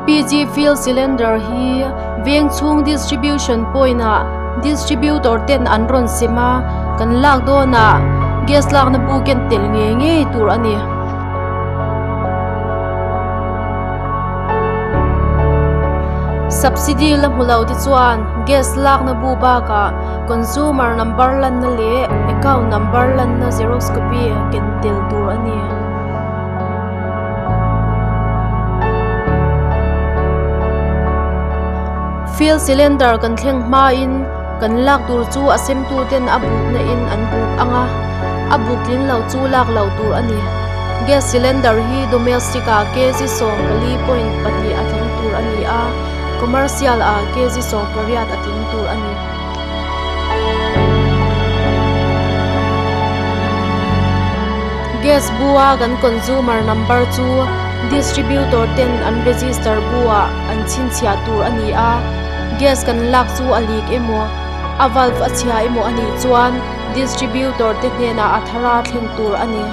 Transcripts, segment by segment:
LPG Fill Cylinder hi veng chhung distribution point ah distributor ten an rawn sem a, kan lak dawnah gas lakna bu ken tel ngei ngei tur a ni. Subsidy la hmu lo te chuan gas lakna bu bakah consumer number lanna leh account number lanna xerox copy ken tel tur a ni. Fuel cylinder kan thleng hmain kan lak tur chu a semtu ten a bukna in an buk ang a, a buk tling lo chu lak loh tur a ni. Gas cylinder hi domestic ah kg 14.2 a tling tur a ni a, commercial ah kg 18 a tling tur a ni. Gas bua kan consumer number chu distributor ten an register buah an chhinchhiah tur a ni a, gas kan lak chu a leak emaw a valve a chhia emaw a nih chuan distributor te hnenah a thar a thlen tur a ni.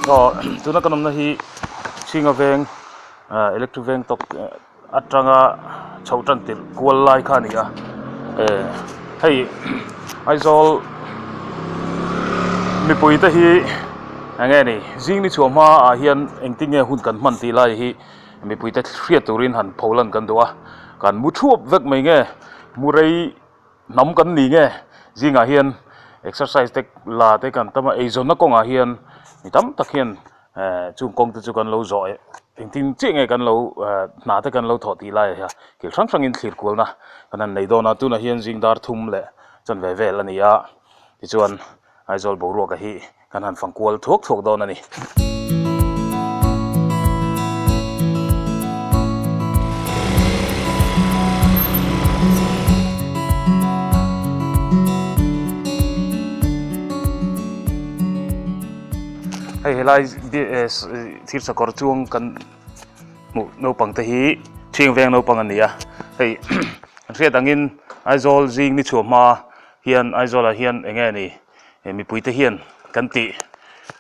Aw tuna kan awmna hi chhinga veng ah electric veng tawp atanga chhoh tan tirh kual lai kha a ni a eh hei Aizawl mipui te hi eng nge ni zing ni chhuah hma ah hian engtin nge hun kan hman tih lai hi mipui te hriat turin han pho lan kan duh a kan mu thuap vek mai nge mu rei hnam kan ni nge zingah hian exercise te la te kan tam a eizawnna kawngah hian mi tam tak hian eh chung kawng te chu kan lo zawh eh engtin chiah nge kan lo eh hna te kan lo thawh tih lai a thil hrang hrangin thlir kualna kan han nei dawn a tunah hian zing dar thum leh chanve vel a ni a tichuan Aizawl boruak a hi kan han fang kual thuak thuak dawn a ni. Hei helai thir sakawr chuang kan hmuh naupang te hi thiang veng naupang a ni a hei an hriat angin Aizawl zing ni chhuah hma hian Aizawlah hian eng nge ni mipui te hian kan tih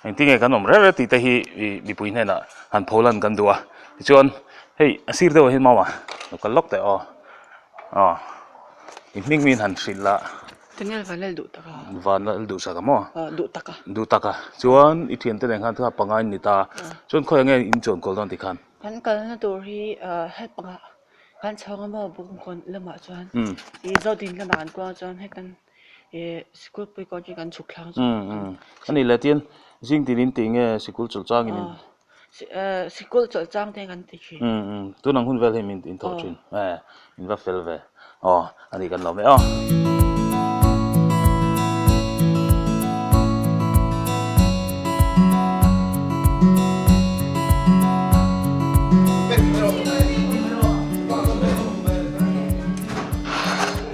engtin nge kan awm reng reng tih te hi ih mipui hnenah han pho lan kan duh a tichuan hei a sir deuhah hian mama lo kal lawk teh aw aw i hming min han hrilh la. Tinge van lal duh tak a? Van lal duh sak a maw? Aw duh tak a. Duh tak a chuan i thiante nen khan thla panga in ni ta chuan khawiah nge in chuan kawl dawn tikhan? Kan kalna tur hi help panga Kan chhawng a maw Bungkawn lamah chuan ih Zodin lamah kan kuang chuan hetan ih sikul pui kawn hi kan chhuk thlang chu. A nih leh tin zing tin in tih nge sikul chawlh chang in Sikul chawlh chang te kan ti thin. Tun ang hun vel hi min thawh thin in va fel ve aw a nih kan lo mai aw.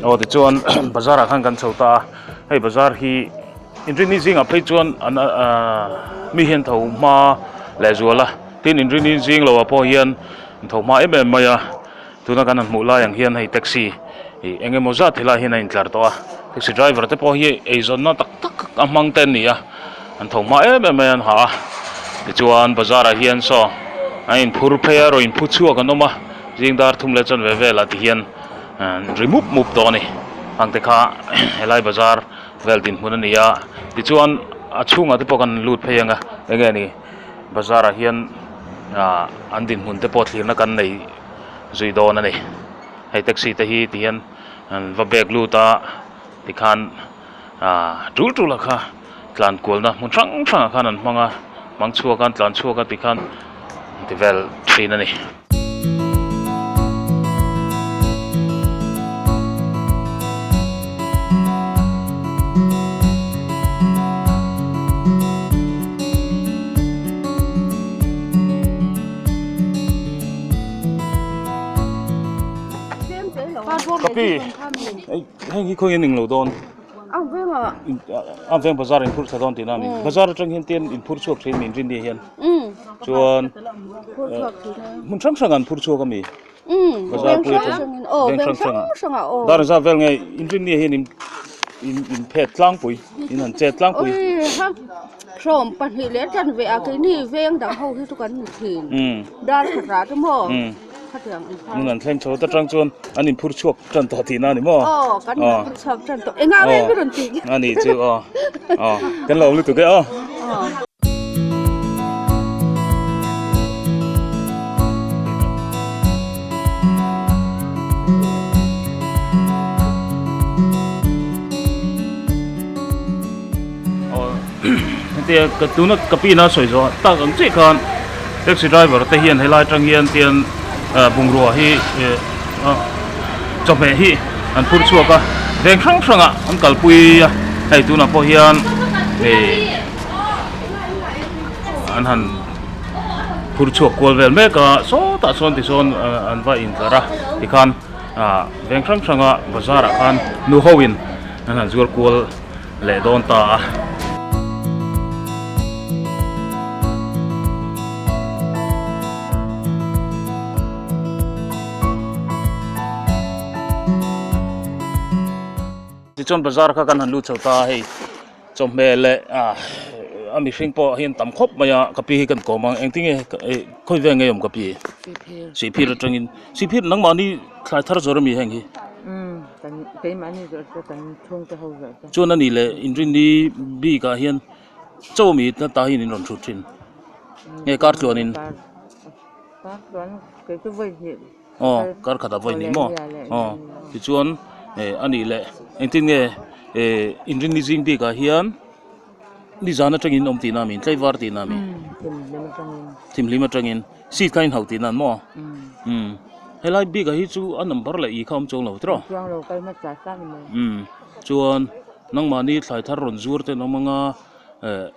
Aw tichuan bazar ah khan kan chho ta a hei bazar hi inrinni zingah phei chuan an ahh mi hian tho hma leh zual a tin inrinni zing lo ah pawh hian tho hma em em mai a. Tuna kan han hmuh lai ang hian hei taxi ih eng emaw zat helai hian a intlar tawh a taxi driver te pawh hi eizawnna tak tak a hmang te an ni a an tho hma em em mai a an hah a tichuan bazar ah hian saw an inphur phei a rawn inphu chhuak an awm a zing dar thum leh chanve velah ti hian ri mup mup tawh a ni hang te kha helai bazar vel dinhmun a ni a tichuan a chhungah te pawh kan lut phei ang a eng nge ni bazar ah hian ah an dinhmun te pawh thlirna kan nei. zui dawn a ni hei taxi te hi ti hian an va bag lut a tikhan ah tul tul a kha tlan kualna hmun hrang hrang ah khan an hmang a hmang chhuak a an tlan chhuak a tikhan an ti vel thin a ni. Kapi heng hi khawiin eng lo dawn a veng bazar in phur thla dawn tihna a ni bazar atang hian tian in phur chhuak thin min rin ni hian chuan hmun hrang hrang an phur chhuak a mi bazar pui atang veng hrang hrang ah dar zat vel nge in rin ni hian in in phet tlangpui in han chet tlangpui sawm pahnih leh tan ve a keini veng dang ho hi chu kan ni thin dar khat rah te maw Hmun an thleng chho ta tang chuan an inphur chhuak tan tawh tihna a ni maw? Aw, kan inphur chhuak tan tawh. Engah nge ka rawn tih? A nih chu aw. Aw, kan lo awm lutuk e aw. Hetia ka tuna ka pin a sawi zawh tak ang chiah khan taxi driver te hian helai atang hian tian bungrua hi chawhmeh hi an phur chhuak a veng hrang hrang ah an kalpui a hei tunah pawh hian ih an han phur chhuak kual vel mek a sawtah sawn tisawn an va intlar a tikhan ah veng hrang hrang ah bazar ah khan nu ho in an han zuar kual leh dawn ta a. Tichuan bazar kha kan han lut chho ta a hei chawhmeh leh ah a mihring pawh hian tam khawp mai a ka pi hi kan kawm ang engtin nge khawi vel nge awm ka pi sihphir atangin sihphir nangmahni thlai thar zawr ami heng hi. Chuan a nih leh inrinni bik ah hian chaw mi ta hian in rawn thut thin nge kar tluan in aw kar khat ah vawi hnih maw aw tichuan eh a nih leh engtin nge eh inrinni zing bik ah hian nizan atangin in awm tihna a mi tlaivar tihna a mi thimhlim atangin seat kha in hauh tihna an maw umm helai bik ah hi chu a number leh i kha awm chuang lo tiraw umm chuan nangmahni thlai thar rawn zuar te an awm ang a eh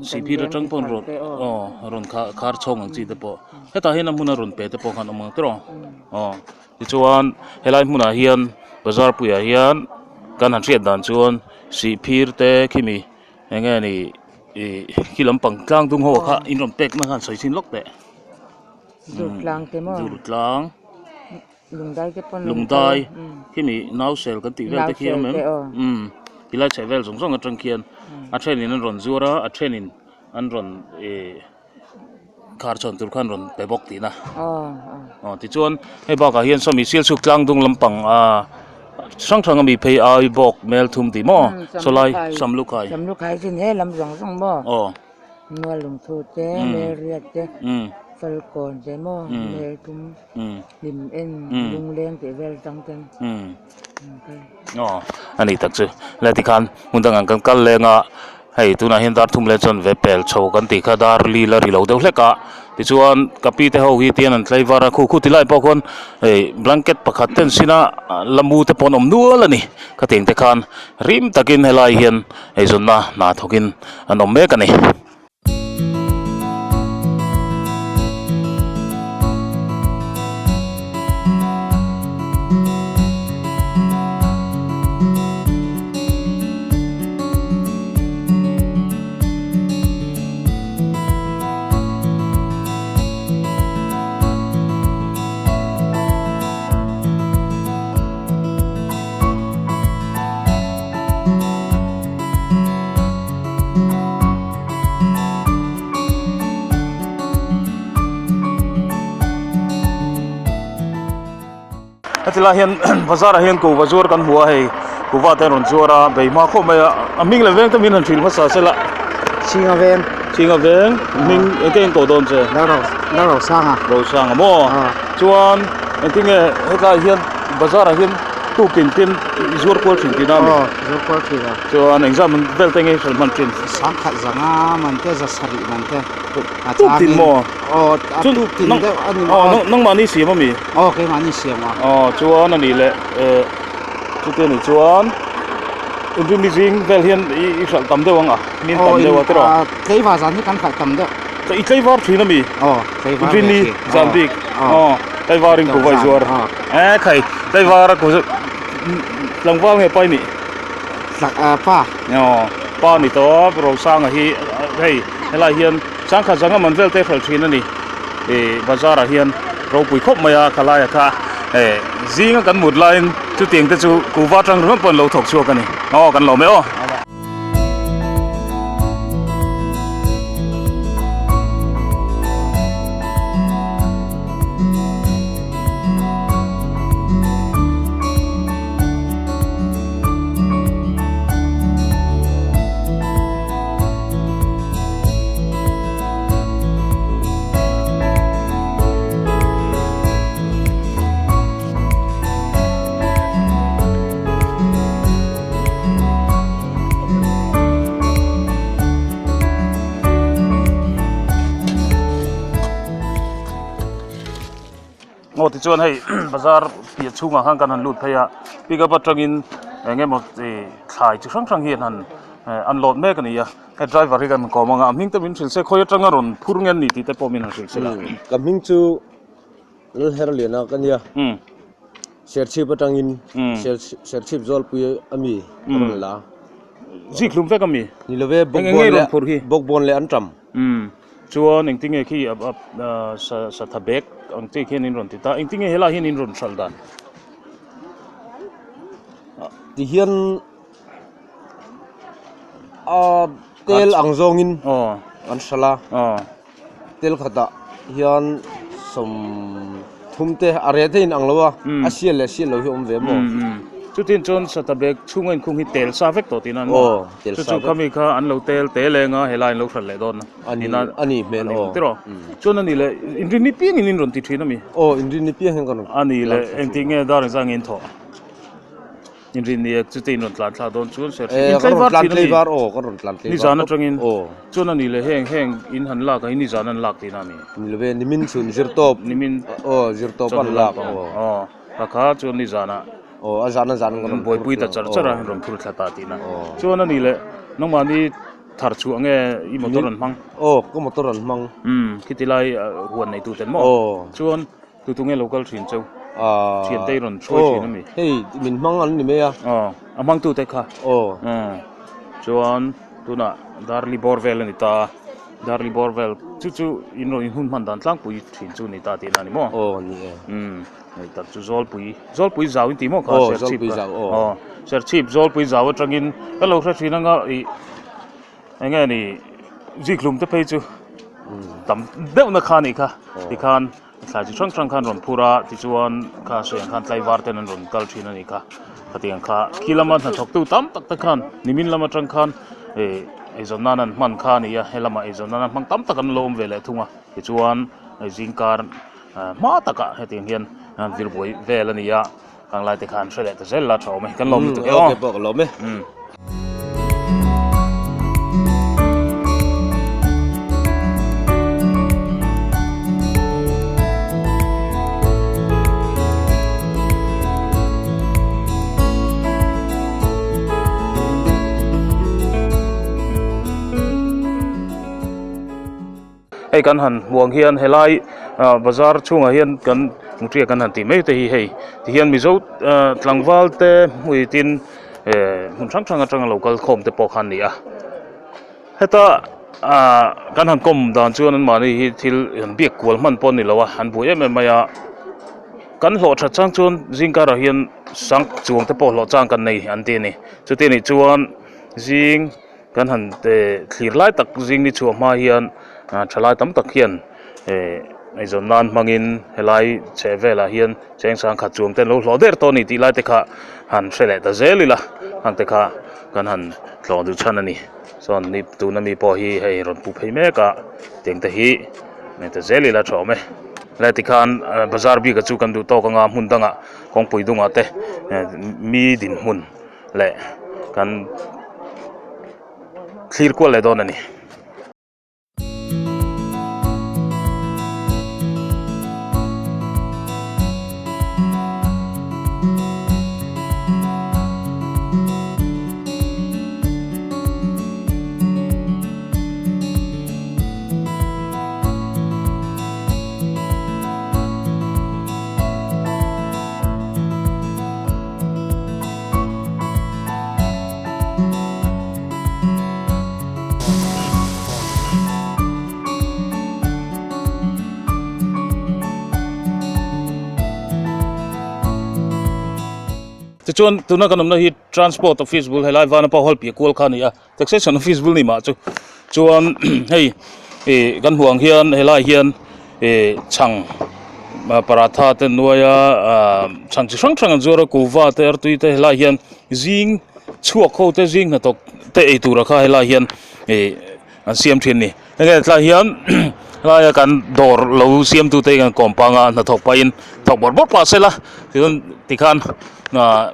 sihphir atang pawh rawn aw rawn khar chhawng ang chi te pawh hetah hian a hmun a rawn pe te pawh khan awm ang tiraw aw tichuan helai hmunah hian bazar puiah hian kan han hriat dan chuan sihphir te khimi eng nge ni ih khi lampang tlang dung ho kha in rawn pek na khan sawi chhin lawk teh Durtlang te maw Durtlang Lungdai te pawn Lungdai khimi nausel kan tih vel te khi awm em umm tilai chheh vel zawng zawng atang khian a then in an rawn zuar a a then in an rawn ih khar chhawn tur khan rawn pe bawk tihna aw tichuan hei bakah hian sawmi sialchhuk tlang dung lampang ah hrang hrang ami phei ai bawk mel thum tih maw sawlai samlukhai samlukhai chin he lam zawng zawng maw aw mual lungthu te melriat te falkawn te maw mel thum hlim en lungleng tih vel atang ten aw a ni tak chu le tikhan hmun dangah kan kal leng a hei tunah hian dar thum leh chuan ve pel chho kan tih kha dar li la ri lo deuh hlek a tichuan ka pi te ho hi tian an tlaivar a khu khu ti lai pawh khawn hei blanket pakhat te an sin a lamu te pawh an awm nual a ni khatiang te khan rim takin helai hian eizawnna hna thawkin an awm mek a ni. Heti lai hian bazar ah hian kuhva zuar kan hmu a hei kuhva te an rawn zuar a bei hma khawp mai a a hming leh veng te min han hrilh hmasa se la Chhinga veng Chhinga veng hming engtin nge an koh dawn che Lalrosanga Rosanga maw chuan engtin nge hetlai hian bazar ah hian tukin tin zuar kual thin tihna a ni. Aw zuar kual thin a. Chuan engzah man vel te nge i hrilh hman thin? Sangkhat zanga man te za sarih man te a Tuk tin changin maw? Aw a tuk tin deuh a ni maw? Aw nangmahni siam a mi? Aw keimahni siam a. Aw chuan a nih leh eh chuti a nih chuan inrinni zing vel hian i hralh tam deuh ang a? Min tam deuh a tiraw? Aw tleivar zan hi kan hralh tam deuh. I tleivar thin a mi? Aw tleivar ve thin. Inrinni zan bik? Aw. Tleivarin kuhva i zuar? Eh khai tleivar a kuhva. Tlangval nge pai nih? Pa. Aw, pa ni tawp Rosanga hi hei helai hian sangkhat zanga man vel te hralh thin a ni. Ih bazar ah hian ropui khawp mai a khalai ah kha eh zinga kan mut laiin chutiang te chu kuhva atang ringawt pawh an lo thawk chhuak a ni. Aw kan lawm e aw. Aw tichuan hei bazar piah chhungah khan kan han lut phei a pickup atangin eng emaw ih thlai chi hrang hrang hi an han an lawt mek a ni a hei driver hi kan kawm ang a a hming te min hrilh se khawi atanga rawn phur nge an ni tih te pawh min han hrilh se la. Ka hming chu Lalherliana ka nia. Serchhip atangin Serchhip Zawlpui a mi ka rawn la. Zik hlum vek a mi? Ni love Bawkbawn leh an tam. Chuan engtinge khi satha bag ang chi khian in rawn ti ta. Engtinge helai hian in rawn hralh dan? Tihian a tel ang zawngin an hralh a. Tel khatah hian sawmthum te a reh te in ang lo a, a sial leh sial lo hi a awm ve maw? Chutin chuan sata bag chhunga inkhung hi tel sa vek tawh tihna an maw? Aw, tel sa vek. Chu chu khami kha an lo tel te leng a, helai an lo hral leh dawn a ni a ni hmel aw. Tiraw? Chuan a ni leh inrinni piangin in rawn ti thin a mi? Aw, inrinni piang hian kan rawn A ni leh engtik nge dar engzah nge in thawh? Inrinni a chute in rawn tlan thla dawn chuan ser in tlaivar thin a mi? Aw kan rawn tlan tlaivar Nizan atangin chuan a ni leh heng heng in han lak a hi nizan an lak tihna a mi? Ni love nimin chhun zirtawp nimin aw zirtawp an lak aw aw ka kha chuan nizan ah aw a zan a zan kan rawn buaipui ta char char a rawn phur thla ta tihna chuan a ni leh nangmahni thar chhuah nge i motor an hmang? Aw ka motor an hmang umm khiti lai huan nei tuten maw? Aw chuan Tu tu nge lo kal thin cheu? Thiante i rawn hruai thin a mi? Hei min hmang an ni mai a. Aw, a hmangtu te kha. Aw. Chuan tunah Darli bawr vel a ni ta a, Darli bawr vel chu chu in rawn inhun hman dan tlangpui thin chu a ni ta tihna a ni maw? Aw ni e. Umm, hei tak chu Zawlpui, Zawlpui zau in ti maw kha? Aw, Zawlpui zau aw. Aw, Serchhip Zawlpui zau atangin ka lo hre thin anga ih Eng nge ni zikhlum te phei chu tam deuhna kha a nih kha tikhan thlai chi hrang hrang khan rawn phur a tichuan kha sawi ang khan tlaivar ten an rawn kal thin a nih kha khatiang kha khi lama hnathawk tu tam tak te khan nimin lam atang khan ih eizawn nan an hman kha a ni a helama eizawn nan an hmang tam tak an lo awm ve leh thung a tichuan hei zingkar hma takah hetiang hian an vir buai vel a ni a. Kang lai te khan hre leh ta zel la tha awm e. Kan lawm lutuk e aw. Okay pawh ka lawm e. Hei kan han hmuh ang hian helai bazar chhungah hian kan mutria kan han tih mai te hi hei tihian mizo tlangval te hmuitin hmun hrang hrang atanga lo kal khawm te pawh kha an ni a heta ah kan han kawm dan chuan anmahni hi thil han biak kual hman pawh a ni lo a an buai em em mai a kan hlawh that chang chuan zing karah hian sang chuang te pawh hlawh chang kan nei an ti a ni chuti anih chuan zing. Kan han thlir lai tak zing ni chhuah hma hian thalai tam tak hian eizawn nan hmangin helai chheh velah hian cheng sangkhat chuang te an lo hlawh der tawh a ni tih lai te kha han hre leh ta zel ila hang te kha kan han tlawh duh chhan a ni chuan ni tuna mi pawh hi hei rawn pu phei mek a tiang te hi nei ta zel ila tha awm e helai tikhan bazar bik ah chu kan duh tawk anga hmun dangah kawngpui dungah te mi dinhmun. leh kan thlir kual leh dawn a ni. Tichuan tuna kan awmna hi transport office bul helai Vanapa hall piah kual kha a ni a taxation office bul ni mah chu chuan hei ih kan hmuh ang hian helai hian ih chhang paratha te an nuai a ah chhang chi hrang hrang an zuar a kuhva te artui te helai hian zing chhuak ho te zing hnathawk te ei tur ah kha helai hian ih an siam thin a ni heng tlai hian helaia kan dawr lo siam tute hi kan kawm pang a hnathawk pahin thawk bawrh bawrh pah sela tichuan tikhan ah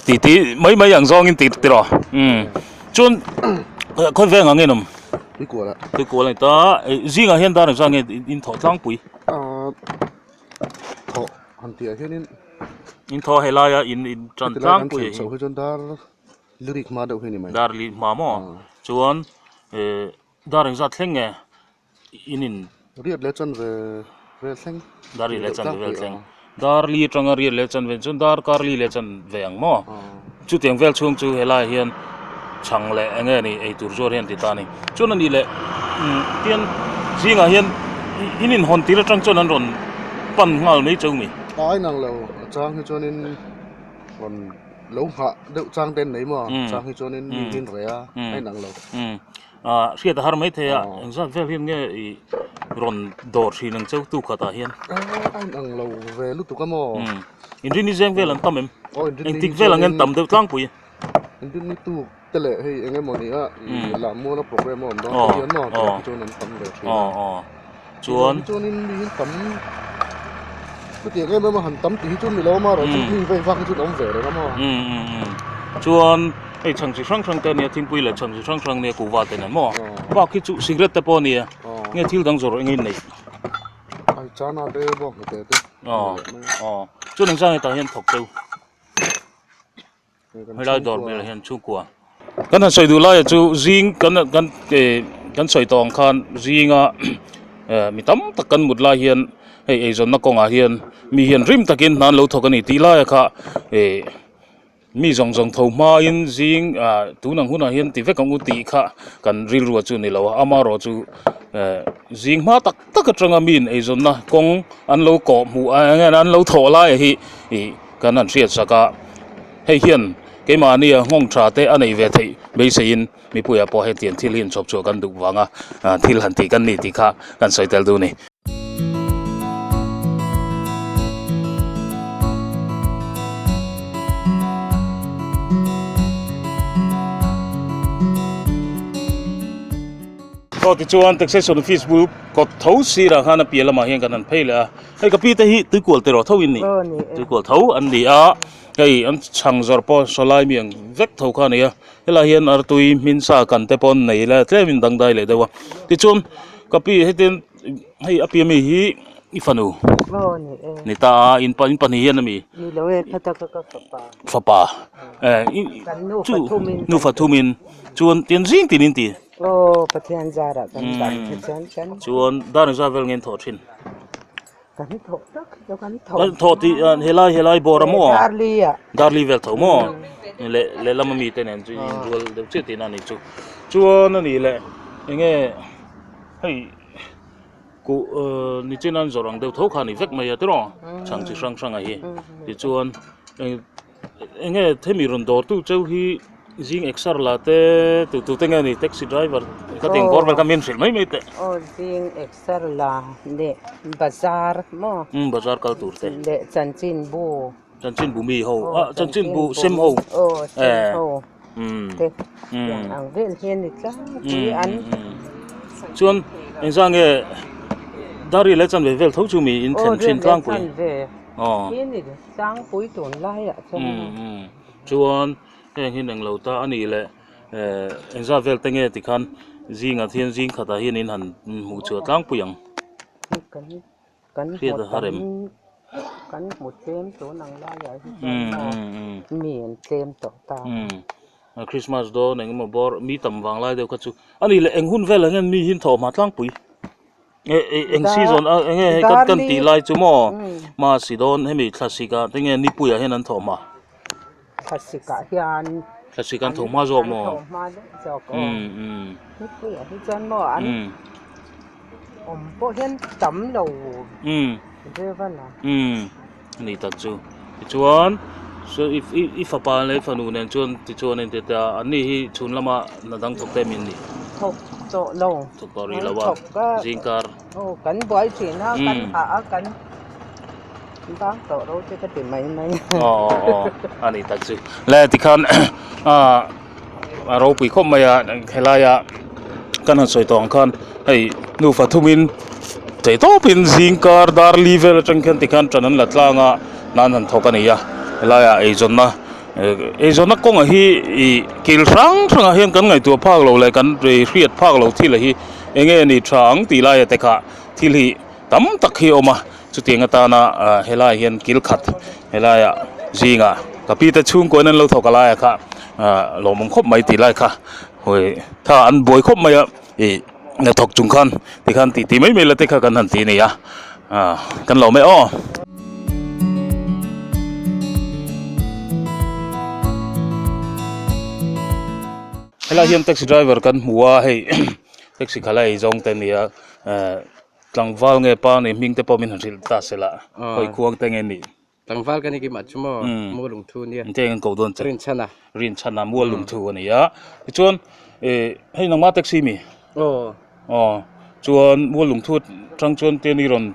ti ti mai mai ang zawngin ti tiraw umm chuan khawi veng ang nge awm Tuikual ah Tuikual a ni ta zingah hian dar engzah nge in thawh tlangpui ah thawh han tih ah hianin in thawh helaia in in tan tlangpui hi chho hi chuan dar Lyric hma deuh hi ni mai. Dar li hma maw? Chuan eh dar engzat thleng nge in in. Riat leh chanve vel thleng. Dar li leh chanve vel thleng. Dar li atanga riat leh chanve chuan dar kar li leh chanve ang maw? Chutiang vel chhung chu helaiah hian chhang leh eng nge ni ei tur zuar hian ti ta a ni. Chuan a nih leh tian zingah hian in inhawn tir atang chuan an rawn pan nghal mai cheu mi? A inang lo a chang hi chuanin rawn. Lo nghah deuh chang te an nei maw? Chang hi chuanin mi hi an reh a, a inang lo. Ah, hriat a har mai thei a, engzat vel hian nge i rawn dawr thin ang cheu tu khatah hian? A inang lo ve lutuk a maw? Inrinni zeng vel an tam em? Engtik vel ang en tam deuh tlangpui? Inrinni tuk te leh hei eng emaw ni a, i lammuala program a awm dawn te hian maw? Tunah hi chuan an tam ve thin a. Chuan. Chuanin mi hi tam chutiang em em a han tam tih hi chu ni lo a chu mi vei vak hi chu an awm ve reng a maw. Chuan hei chhang chi hrang hrang te a nia thingpui leh chhang chi hrang hrang nia kuhva te nen maw bak hi chu cigarette te pawh a nia nge thil dang zawrh eng in nei. Ai chana te bawk hnute te. Aw chuan engzah nge tah hian thawk teuh. Helai dawr ber hian chhungkua kan han sawi duh laia chu zing kan kan eh kan sawi tawh ang khan zinga eh mi tam tak kan mut lai hian hei eizawnna kawngah hian mi hian rim takin hna an lo thawk a ni tih laia kha eh mi zawng zawng tho hmain zing ah tun ang hunah hian ti vek ang u tih kha kan rilru chu a ni lo a amaherawhchu eh zing hma tak tak atanga miin eizawnna kawng an lo kawh hmuh ah eng nge an lo thawh laia hi ih. Kan han hriat sak a, hei hian keimahnia nghawng tha te a neih ve theih beiseiin mipuiah pawh hetiang thil hi inchhawp chhuah kan duh vanga thil han tih kan ni tih kha kan sawi tel duh a ni. Aw tichuan taxation office bul kawt tho sirah khan a piah lamah hian kan han phei leh a. Hei ka pi te hi tuikual te rawh tho in ni tuikual tho an ni a hei an chhang zawrh pawh sawlai mi ang vek tho kha a ni a helai hian artui hmin sa kan te pawh an nei la tlem in dangdai leh deuh a tichuan ka pi hetiang hei a pi ami hi i fanu ni ta a in pa in pahnih hian ami fapa eh chu nufa thumin chuan tian zing tin in ti. Aw Pathian zarah kan dam kha chuan kan Chuan dar engzat vel nge an thawh thin? Kan thawh tak hi chu kan thawh Kan thawh tih ah helai helai bawr a maw? Darli ah Darli vel tho maw? Leh lehlam ami te nen chu inrual deuh chiah tihna a ni chu. Chuan a nih leh enge hei kuh nichin an zawrh ang deuh tho kha a ni vek mai a tiraw? Chhang chi hrang hrang a hi. Tichuan eng Enge themi rawn dawr tu cheu hi zing exer la te tu tu te nge ni taxi driver ka ti engpawr vel kha min hrilh mai mai teh. Aw zing exer la leh bazar maw. Umm bazar kal tur te. Leh chanchin bu. Chanchin bu mi ho ah chanchin bu sem ho. Aw sem ho te tiang ang vel hi a ni tlangpui an. Chuan engzah nge Dari leh chanve vel tho chu mi in thlen thin tlangpui. Aw riat leh chanve. Aw. Hi ni Sangpui tun laiah chuan Umm chuan heng hi englo ta a nih leh eh engzat vel te nge tikhan zingah hian zing khatah hian in han hmuh chhuah tlangpui ang kan kan hriat hmu a har em kan hmu tlem tun ang laiah hi chuan maw mi an tlem tawh ta umm Christmas dawn eng emaw bawr mi tam vang lai deuh kha chu a nih leh eng hun velah hian mi hi an thawh hma tlangpui. Eng season a enge hei kan kan tih lai chu maw masi dawn hemi thlasik ah tinge nipui ah hian an thawh hma thlasik ah hian thlasik an thawh hma zawk maw an thawh hma deuh zawk aw nipui ah hi chuan maw an awm pawh hian tam lo deuh a la ani tak chu tichuan So i i fapa leh fanu nen chuan tichuan a inti ta a, anni hi chhun lama hna dang thawk te em in ni? Thawk tawh lo. Thawk tawh rih lo a, zingkar. Aw kan buai thin a, kan hah a, kan bang tawh ro te ka ti mai mai. Aw aw aw a ni tak chu. Le tikhan a ropui khawp mai a, helaia kan han sawi tawh ang khan hei nufa thumin thei tawpin zingkar dar li vel atang khian tikhan ṭan an la tlang a, nan han thawk a ni a, helaia eizawnna eizawnna kawngah hi ih kil hrang hrangah hian kan ngaihtuah phak lo leh kan hriat phak lo thil hi eng nge ni tha ang tih laia te kha thil hi tam tak hi a awm a chutiang atana ah helaiah hian kil khat helaiah zingah ka pi te chhungkaw in an lo thawk a laia kha ah lawmawm khawp mai tih lai kha hawi tha an buai khawp mai a ih hnathawk chung khan tikhan tih tih mai mai la te kha kan han ti a ni a ah kan lo mai aw. Helai hian taxi driver kan hmu a hei taxi khalh a ei zawng te a ni a eh tlangval nge pa ni hming te pawh min han hrilh ta se la hawi khuang te nge nih. Tlangval ka ni kim ah chu maw mual lungthu a nia. Engte an koh dawn che. Rinchhana. Rinchhana mual lungthu a ni a tichuan eh hei nangmah taxi mi? Aw. Aw chuan mual lungthu atang chuan te ni rawn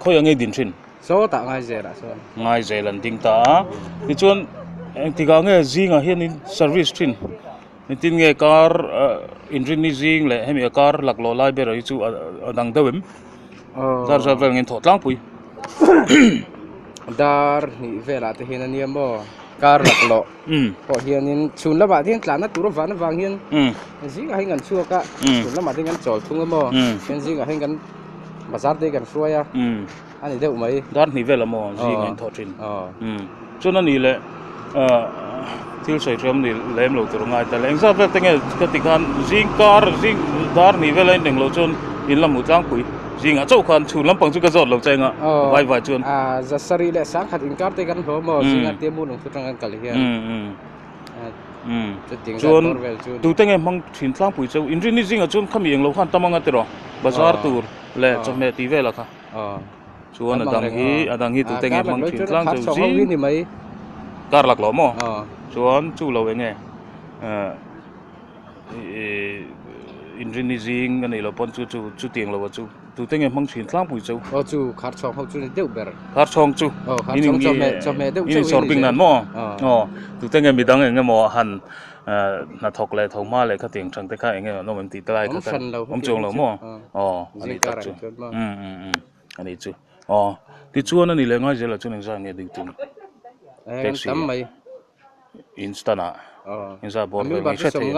khawi ang nge din thin? Sawtah Ngaizel ah chuan. Ngaizel an ding ta a tichuan engtikah nge zingah hian in service thin? Engtin nge car inrinni zing leh hemi a car laklawh lai ber hi chu a dang deuh em? Dar zat vel ngin thawh tlangpui. Dar hnih velah te hian a nia maw car laklawh pawh hianin chhun lamah te hian tlanna tur avang avang hian zingah hian kan chhuak a chhun lamah te hian kan chawl thung a maw chuan zingah hian kan bazar te kan hruai a a ni deuh mai. Dar hnih velah maw zingah in thawh thin. Chuan a nih leh thil sawi thiam ni lem lo tur a ngai ta le. Engzat vel te nge ka ti khan zing kar zing dar hnih vel a inreng loh chuan in la hmuh tlangpui zingah chauh khan chhun lampang chu ka zawt lo che anga vai vai chuan. Za sarih leh sangkhat inkar te kan hlawm aw zinga te mu lung thu tang kan kal hian. Chutiang zat bawr vel chu. Tute nge hmang thin tlangpui cheu inrinni zingah chuan khami englo khan tam anga tiraw bazar tur leh chawhmeh tih velah kha. Chuan a dang hi a dang hi tute nge hmang thin tlang chu zing kar lak lo maw chuan chu lo eng nge inrinni zing a nih loh pawn chu chu chutiang lo a chu tute nge hmang thin tlangpui chu aw chu khar chhawng ho chu ni deuh ber khar chhawng chu chawhmeh deuh in sawr bing nan maw aw tute nge midang eng emaw han hnathawk leh tho hma leh khatiang thang te kha eng nge an awm em tih te lai kha awm chuang lo maw aw a ni tak chu a ni chu aw tichuan a ni leh ngai zelah chuan engzah nge ding tum taxi instant ah engzah bawr vel nge hre thei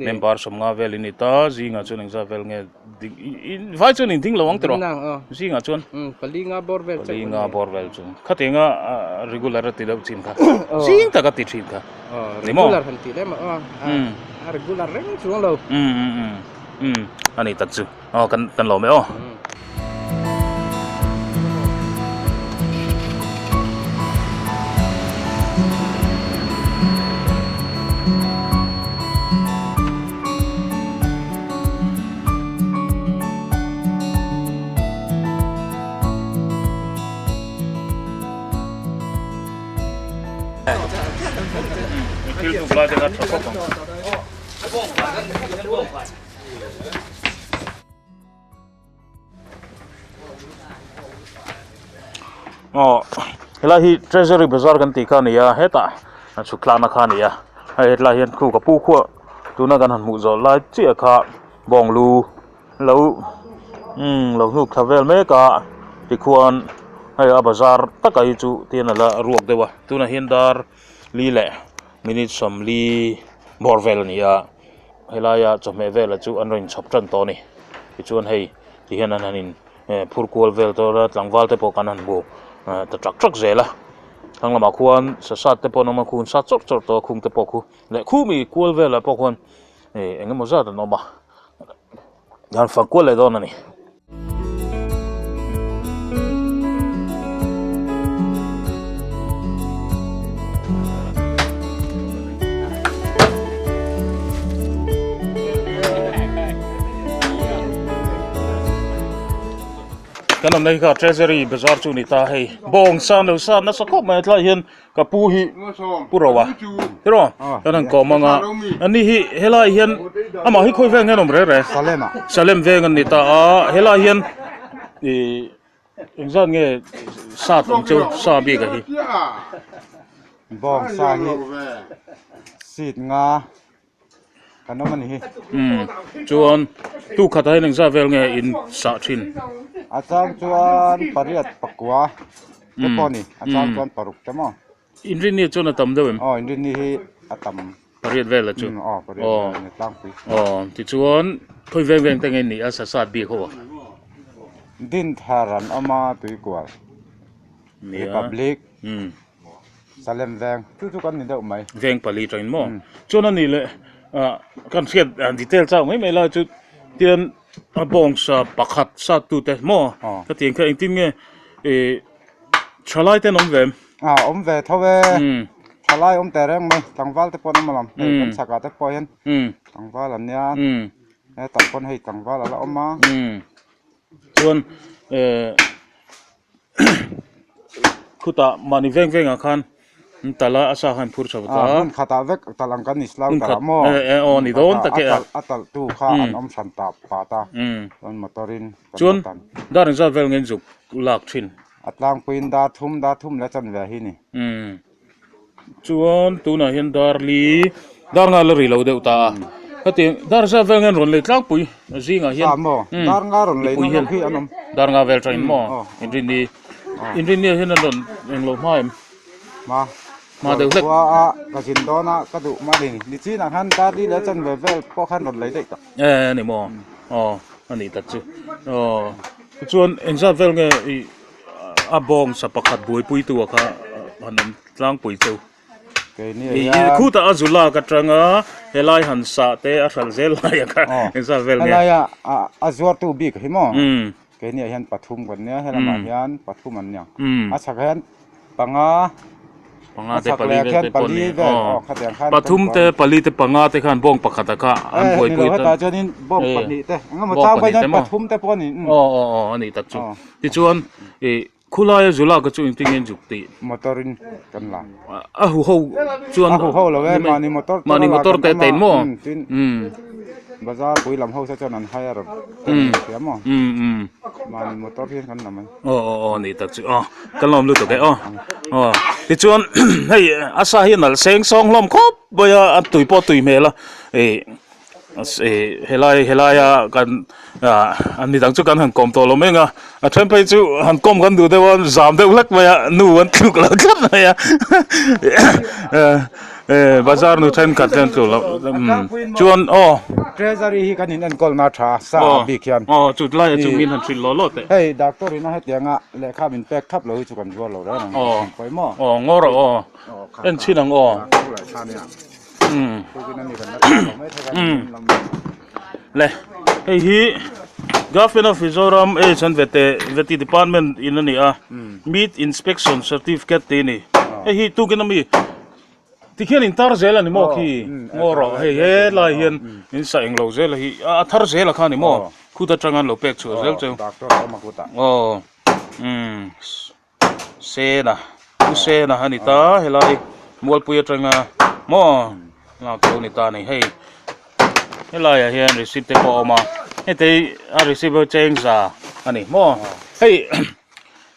member sawmnga vel in ni ta zingah chuan engzah vel nge ding vai chuan in ding lo ang tiraw zingah chuan pali nga bawr vel pali nga bawr vel chu khatianga regular a ti deuh chin kha zing tak a ti thin kha ni maw regular han tih lem a a regular reng chuang lo a ni tak chu aw kan kan lawm e aw. Thil tuk lai te kha tha khawp ang. Aw helai hi treasury bazar kan tih kha a ni a hetah a chhuk thlakna kha a ni a hei hetlai hian khu ka pu khuah tuna kan han hmuh zawh lai chiah kha bawng lu lo umm lo hnuk thla vel mek a tikhuan hei a bazar taka hi chu tihian a la ruak deuh a tunah hian dar li leh minute sawmli bawr vel a ni a. Helaia chawhmeh vela chu an rawn inchhawp tan tawh a ni tichuan hei ti hian an han in phur kual vel tawh a tlangval te pawh kan han hmu ta trak trak zel a thlang lamah khuan sasat te pawh an awm a khung sat chawrh chawrh tawh a khung te pawh khu leh khumi kual velah pawh khuan ih eng emaw zat an awm a an fang kual leh dawn a ni. Kan awmna hi kha Treasury bazar chu ni ta hei. Bawng san lo san nasa khawp mai a tlaiah hian ka pu hi pu ro a tiraw kan han kawm ang a ani hi helai hian amah hi khawi veng hian awm reh reh Salem ah Salem veng an ni ta a helai hian ih engzat nge sat awm chu sa bik a hi bawng sa hi seat nga kan awm a ni hi. Umm chuan tu khatah hian engzat vel nge in sah thin? A chang chuan pariat pakua te pawh a ni, a chang chuan paruk te maw. Inrinni chuan a tam deuh em? Aw inrinni hi a tam. Pariat vel a chu? Aw pariat vel a ni tlangpui. Aw tichuan khawi veng veng te nge ni a sa sat bik ho a? Dinthar an awm a Tuikual Republic. Salem veng chu chu kan ni deuh mai. Veng pali tangin maw? Chuan a nih leh kan hriat detail chau mai mai lai chu tian a bawngsa pakhat sat tu te maw? Ka tiang kha engtin nge ih thalai te an awm ve em? A awm ve tho e. Thalai awm teh reng mai tlangval te pawh an awm alawm hei kan chhakah te pawh hian tlangval an nia hetah pawn hei tlangval a la awm a. Chuan eh. Khutah mahni veng vengah khan tal a a sa khan phur chho ta. Hmun khatah vek tal ang kan ni slau ta lah maw? E aw ni dawn tak e a. A talh tu kha an awm hran ta pat a chuan motor in kan Chuan dar engzat vel nge zuk lak thin? A tlangpuiin dar thum dar thum leh chanve hi ni. Chuan tunah hian dar li dar nga la ri lo deuh ta a hetiang dar zat vel nge an rawn lei tlangpui zingah hian Ah maw dar nga rawn lei mipui hian hi an awm dar nga vel tangin maw inrinni inrinni ah hian an rawn englo hma em hma hma deuh hlek khua a ka zin dawn a ka duh hma ni nichinah khan dar li leh chanve vel pawh khan rawn lei daih tawh e ani maw aw ani tak chu aw tichuan engzat vel nge ih A bawngsa pakhat buaipuitu a kha han awm tlangpui cheu. Khutah a zu lak atanga helai han sah te a hralh zel lai a kha engzat vel nge? Helaia a zuartu bik hi maw? Keini ah hian pathum kan nia, helamah hian pathum an nia. A chhak hian panga. Panga te pali vel te pawh ni aw pathum te pali te panga te khan bawng pakhat a kha an buaipui ta hetah chuanin bawng pahnih te engemaw chang pawh hian pathum te pawh a ni aw aw aw a nih tak chu tichuan ih khulaia zu lak chu engtin nge zuk tih motor in kan la a hu ho chuan a hu ho lo e mahni motor mahni motor te te in maw bazar pui lam ho te chuan an hire thiam maw mahni motor hian kan la mai. Aw aw aw ni tak chu aw ka lawm lutuk e aw aw tichuan hei a sa hi a nalh seng sawng hlawm khawp mai a a tui pawh a tui hmel a ih ih helai helaia kan ah an midang chu kan han kawm tawh lo mai ang a a then phei chu han kawm kan duh deuh a zam deuh hlek mai a nu an tluk lo tlat mai a Eh bazar nu thenkhat te an tlu loh chuan aw. Treasury hi kan in enkawl na tha sa ah bik hian. Aw chu lai ah chu min han hrilh law law teh. Hei doctor in a hetiang a lehkha min pek thap lo hi chu kan zuar lo reng ang. Aw aw ngaw rawh aw en chhin ang aw. Le hei hi Government of Mizoram Age and Vety Department in a ni a Meat Inspection Certificate tih a ni. Hei hi tukin ami tikhian in tar zel a ni maw khi ngaw rawh hei helai hian in sa englo zel a hi a thar zel a kha a ni maw khut atanga an lo pek chhuah zel cheu aw umm Sena u Sena a ni ta helai Mualpui atanga maw lak lo ni ta a ni hei helaiah hian receipt te pawh a awm a heti a receipt hi cheng za a ni maw hei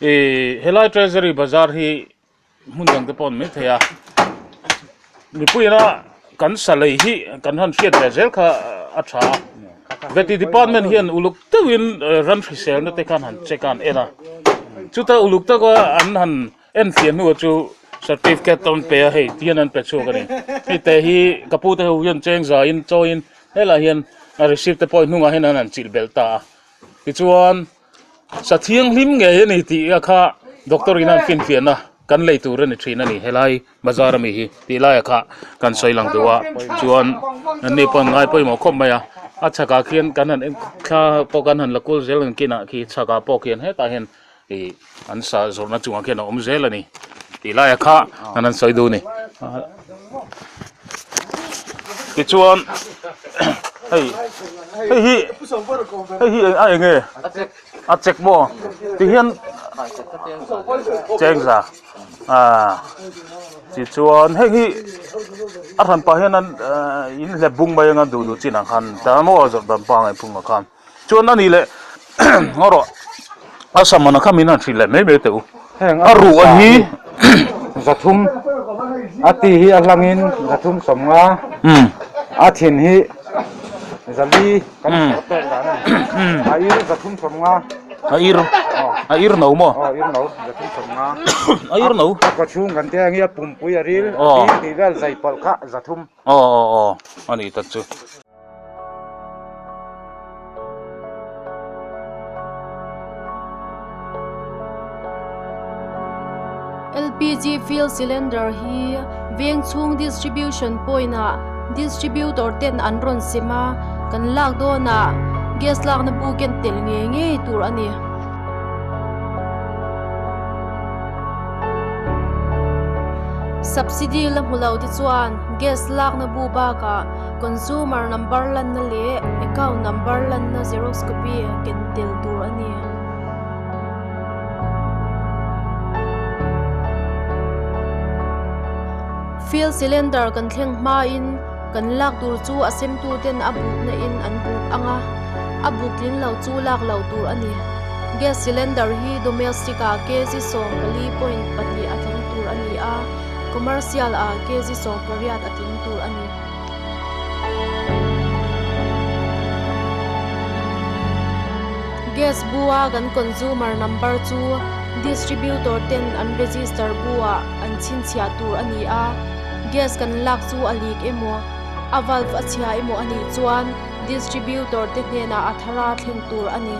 ih helai treasury bazar hi hmun dang te pawh an ni maithei a mipuiina kan sa lei hi kan han hriat ve zel kha a tha a veti department hian uluk deuhin ran hriselna te khan han check a an en a chuta uluk taka an han en fiah hnuah chu certificate an pe a hei tihian an pe chhuak a ni hei te hi ka pu te ho hian cheng zaiin chawiin helaiah hian a receipt te pawh hnungah hian an han chilh belh ta a tichuan. Sa thianghlim ngei a ni tih a kha doctor in a an finfiahna kan lei tur a ni thin a ni helai bazar ami hi tih laia kha kan sawi lang duh a chuan an ni pawh an ngai pawimawh khawp mai a a chhakah khian kan han en thla pawh kan han la kul zel ang kinah khi chhakah pawh khian hetah hian ih an sa zawrhna chungah khian a awm zel a ni tih laia kha an han sawi duh a ni tichuan. Hei hei hi hei hi a eng nge a chek maw tihian chengza ah tichuan hei hi a hran pah hian an in hlep bung mai anga duh duh chin ang khan ta maw zawrh dan pangai phung ah khan chuan a nih leh ngaw rawh a sam an kha min han hrilh leh mai mai teh u a ruh a hi zathum a ti hi a hlangin zathum sawmnga a thin hi zali kan hmuh tawk dan a ni a ir zathum sawmnga a ir a ir no maw aw ir no zathum sawmnga a ir no a kaw chhung kan tia ang hi a pumpui a ril a ti tih vel zai pawlh kha zathum aw aw aw a ni tak chu. LPG fuel cylinder hi veng chhung distribution point ah distributor ten an rawn sem a, kan lak dawnah gas lakna bu ken tel ngei ngei tur a ni. Subsidy la hmu lo te chuan gas lakna bu bakah Consumer number lanna leh account number lanna xerox copy ken tel tur a ni. Fuel cylinder kan thleng hmain kan lak tur chu a semtu ten a bukna in an buk ang a, a buk tling lo chu lak loh tur a ni. Gas cylinder hi domestic ah kg 14.2 a tling tur a ni a, commercial ah kg 18 a tling tur a ni. Gas bua kan consumer number chu distributor ten an register buah an chhinchhiah tur a ni a, gas kan lak chu a leak emaw, a valve a chhia emaw a nih chuan distributor te hnenah a thara thlen tur a ni.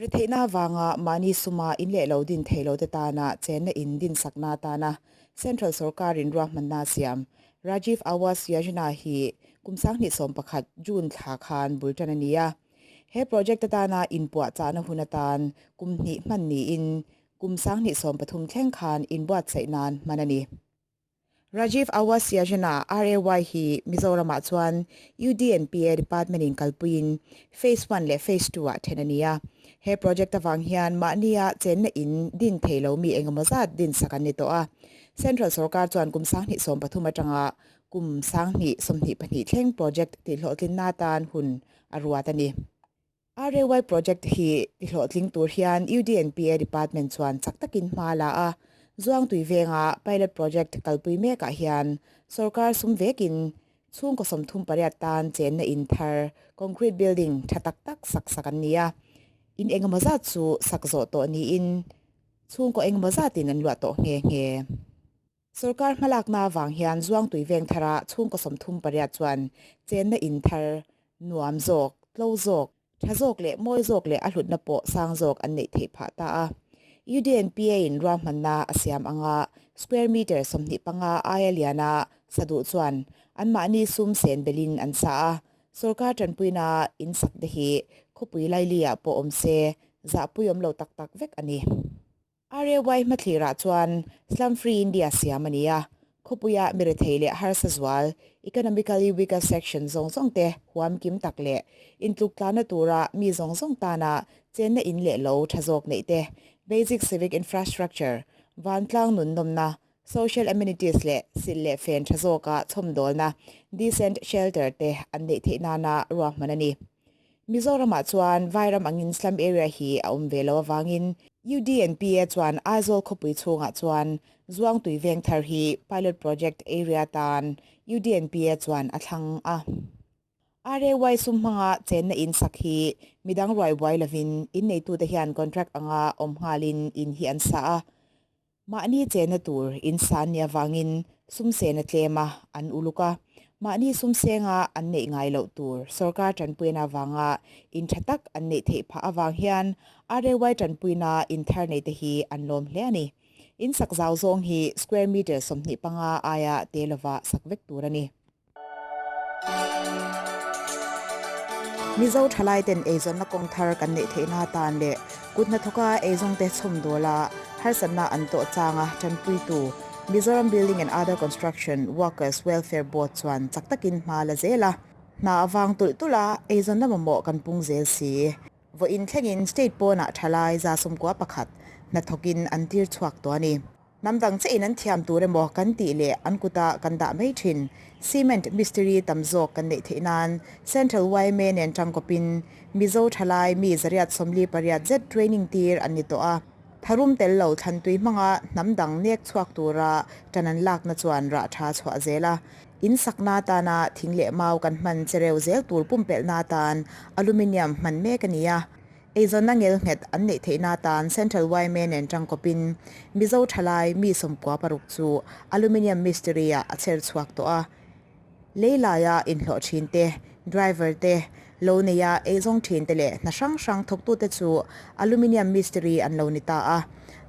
Retheihna avanga mahni suma in leh lo din thei lo te tana chenna in dinsakna atana Central sorkarin ruahmanna a siam. Rajiv Awas Yojana hi kum 2011 June thla khan bul tan a ni a. He project atana inpuahchahna hun atan kum hnih hman niin kum 2030 thleng khan inbuatsaih nan hman a ni. Rajiv Awas Yojana, RAY, hi Mizoramah chuan UDNPA Department-in kalpuiin Phase One leh Phase Two ah then a ni a. He project avang hian mahnia chenna in din thei lo mi engemaw zat din sak an ni tawh a. Central sorkar chuan kum 2013 atanga kum 2022 thleng project tihhlawhtlinna atan hun a ruat a ni. RAY project hi tihlawhtling tur hian UDNPA department chuan chak takin hma a la a, Zuangtui venga pilot project kalpui mekah hian sorkar sum vekin chhungkaw 38 tan chenna in thar concrete building tha tak tak sak sak an ni a, in engemaw zat chu sak zawh tawh niin chhungkaw engemaw zatin an luah tawh nghe nghe. Sorkar hmalakna avang hian Zuangtui veng thara chhungkaw 38 chuan chenna in thar nuam zawk, tlo zawk, tha zawk leh mawi zawk leh a hlutna pawh sang zawk an neih theih phah ta a. UDNPA in ruahmanna a siam anga square meter 25 aia liana sa duh chuan anmahni sum sen belin an sa a, sorkar tanpuina in sak te hi khawpui laili-ah pawh awm se zahpui awm lo tak tak vek a ni. RAY hmathlirah chuan Slum Free India siam a ni a, khawpuia mi rethei leh harsa zual, economically weaker section, zawng zawng te huam kim tak leh intluk tlanna tura mi zawng zawng tana chenna in leh lo tha zawk neih te, basic civic infrastructure, vantlang nun nawmna, social amenities, leh silh leh fen tha zawka chhawmdawlna, decent shelter, te an neih theih nana ruahman a ni. Mizoramah chuan Vairam angin slum area hi a awm ve lo avangin UDNPA chuan Aizawl khawpui chhungah chuan Zuangtui veng thar hi pilot project area tan UDNPA chuan a thlang a. RAY sum hmanga chenna in sak hi midang ruai buai lovin inneitute hian contract anga awm nghalin in hi an sa a. Mahni chenna tur in san ni avangin sum sena tlem a an uluk a, mahni sum senga an neih ngai loh tur sorkar tanpuina avanga in tha tak an neih theih phah avang hian RAY tanpuina in thar nei te hi an lawm hle a ni. In sak zau zawng hi square meter 25 aia te lova sak vek tur a ni. Mizo thalaiten eizawnna kawng thar kan neih theihna atan leh kut hnathawka eizawngte chhawm dawla harsatna an tawh changa tanpuitu. Mizoram Building and Other Construction Workers Welfare Board chuan chak takin hma la zel a, hna a vang tulh tulh a, eizawnna mamawh kan pung zel si. Vawiin thlengin state pawnah thalai 91 hnathawkin an tir chhuak tawh a ni. Hnam dang chiahin an thiam tur emaw kan tih leh an kuta kan dah mai thin. Cement mistiri tam zawk kan neih theih nan Central yma nen tangkawpin Mizo thalai mi 148 zet training tir an ni tawh a. Tharum tel lo thlantui hmanga hnam dang nek chhuak tura tan an lakna chuan rah tha chhuah zel a. In sakna atana thing leh mau kan hman chereu zel tur pumpelhna atan aluminium hman mek a ni a. Eizawnna ngelnghet an neih theihna atan Central yma nen tangkawpin Mizo thalai mi 96 chu aluminium mistiri-ah a chher chhuak tawh a. Lei laia inhlawh thin te, driver te, lo neia eizawng thin te leh hna hrang hrang thawktute chu aluminium mistiri an lo ni ta a.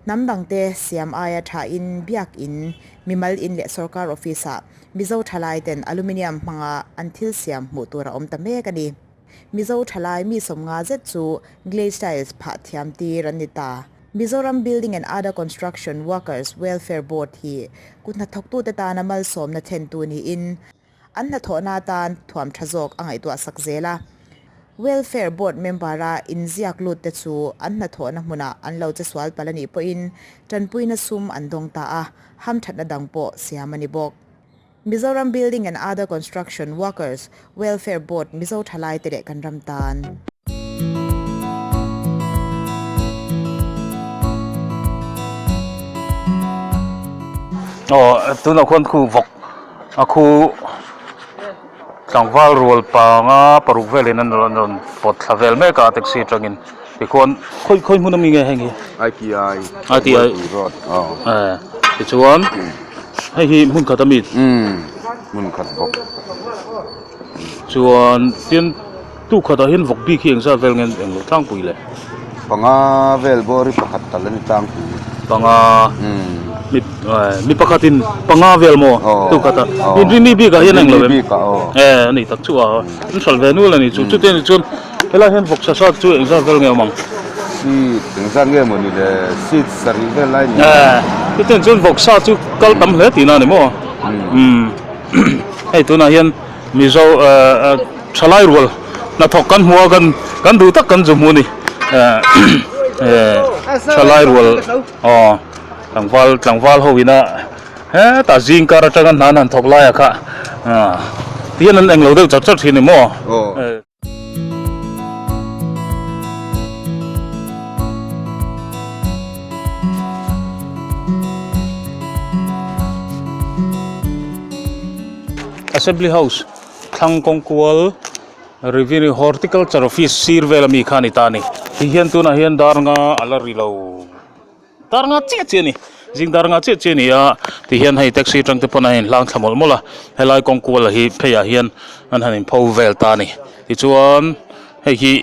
Hnam dangte siam aia thain biak in, mimal in leh sorkar office-ah Mizo thalai ten aluminium hmanga an thil siam hmuh tur a awm ta mek a ni. Mizo thalai mi 50 zet chu glaze tiles phah thiam tir an ni ta. Mizoram Building and Other Construction Workers Welfare Board hi kut hnathawktute tana malsawmna thlentu niin an hnathawhna atan thuam tha zawk a ngaihtuah sak zel a. Welfare Board member-a inziak lut te chu an hnathawhna hmunah an lo che sual palh a nih pawhin tanpuina sum an dawng ta a, hamthatna dang pawh siam a ni bawk. Mizoram Building and Other Construction Workers Welfare Board Mizo thalai te leh kan ram tan. Aw tunah khuan khu vawk a khu tlangval rual panga paruk velin an rawn rawn pawt thla vel mek a taxi atangin tikhuan khawi khawi hmun ami nge heng hi I_T_I I_T_I road aw eh tichuan. Hei hi hmun khat a mi? Umm hmun khat bawk. Chuan tin tu khatah hian vawk bik hi engzat vel nge eng lo tlangpui le? Panga vel bawr hi pakhat tal a ni tlangpui. Panga mi mi pakhatin panga vel maw tu khatah inrinni bikah hian eng lo em? E a ni tak chu a an hralh ve nual a ni chu chutiang ni chuan helai hian vawk sa sat chu engzat vel nge awm ang? Seat engzat nge maw ni le seat sarih vel lai ni. Chutiang chuan vawk sa chu kal tam hle tihna a ni maw? Umm hei tunah hian Mizo thalai rual hnathawk kan hmu a kan kan duh tak kan zu hmu a ni thalai rual aw tlangval tlangval ho ina hetah zing kar atanga hna an han thawk lai ah kha tihian an englo deuh chat chat thin a ni maw? Assembly House thlang kawng kual Revenue Horticulture Office sir vel ami kha a ni ta a ni ti hian tunah hian dar nga a la ri lo dar nga chiah chiah a ni zing dar nga chiah chiah a ni a ti hian hei taxi atang te pawn a inhlang thla mawlh mawlh a helai kawng kual hi phei ah hian an han inpho vel ta a ni tichuan hei hi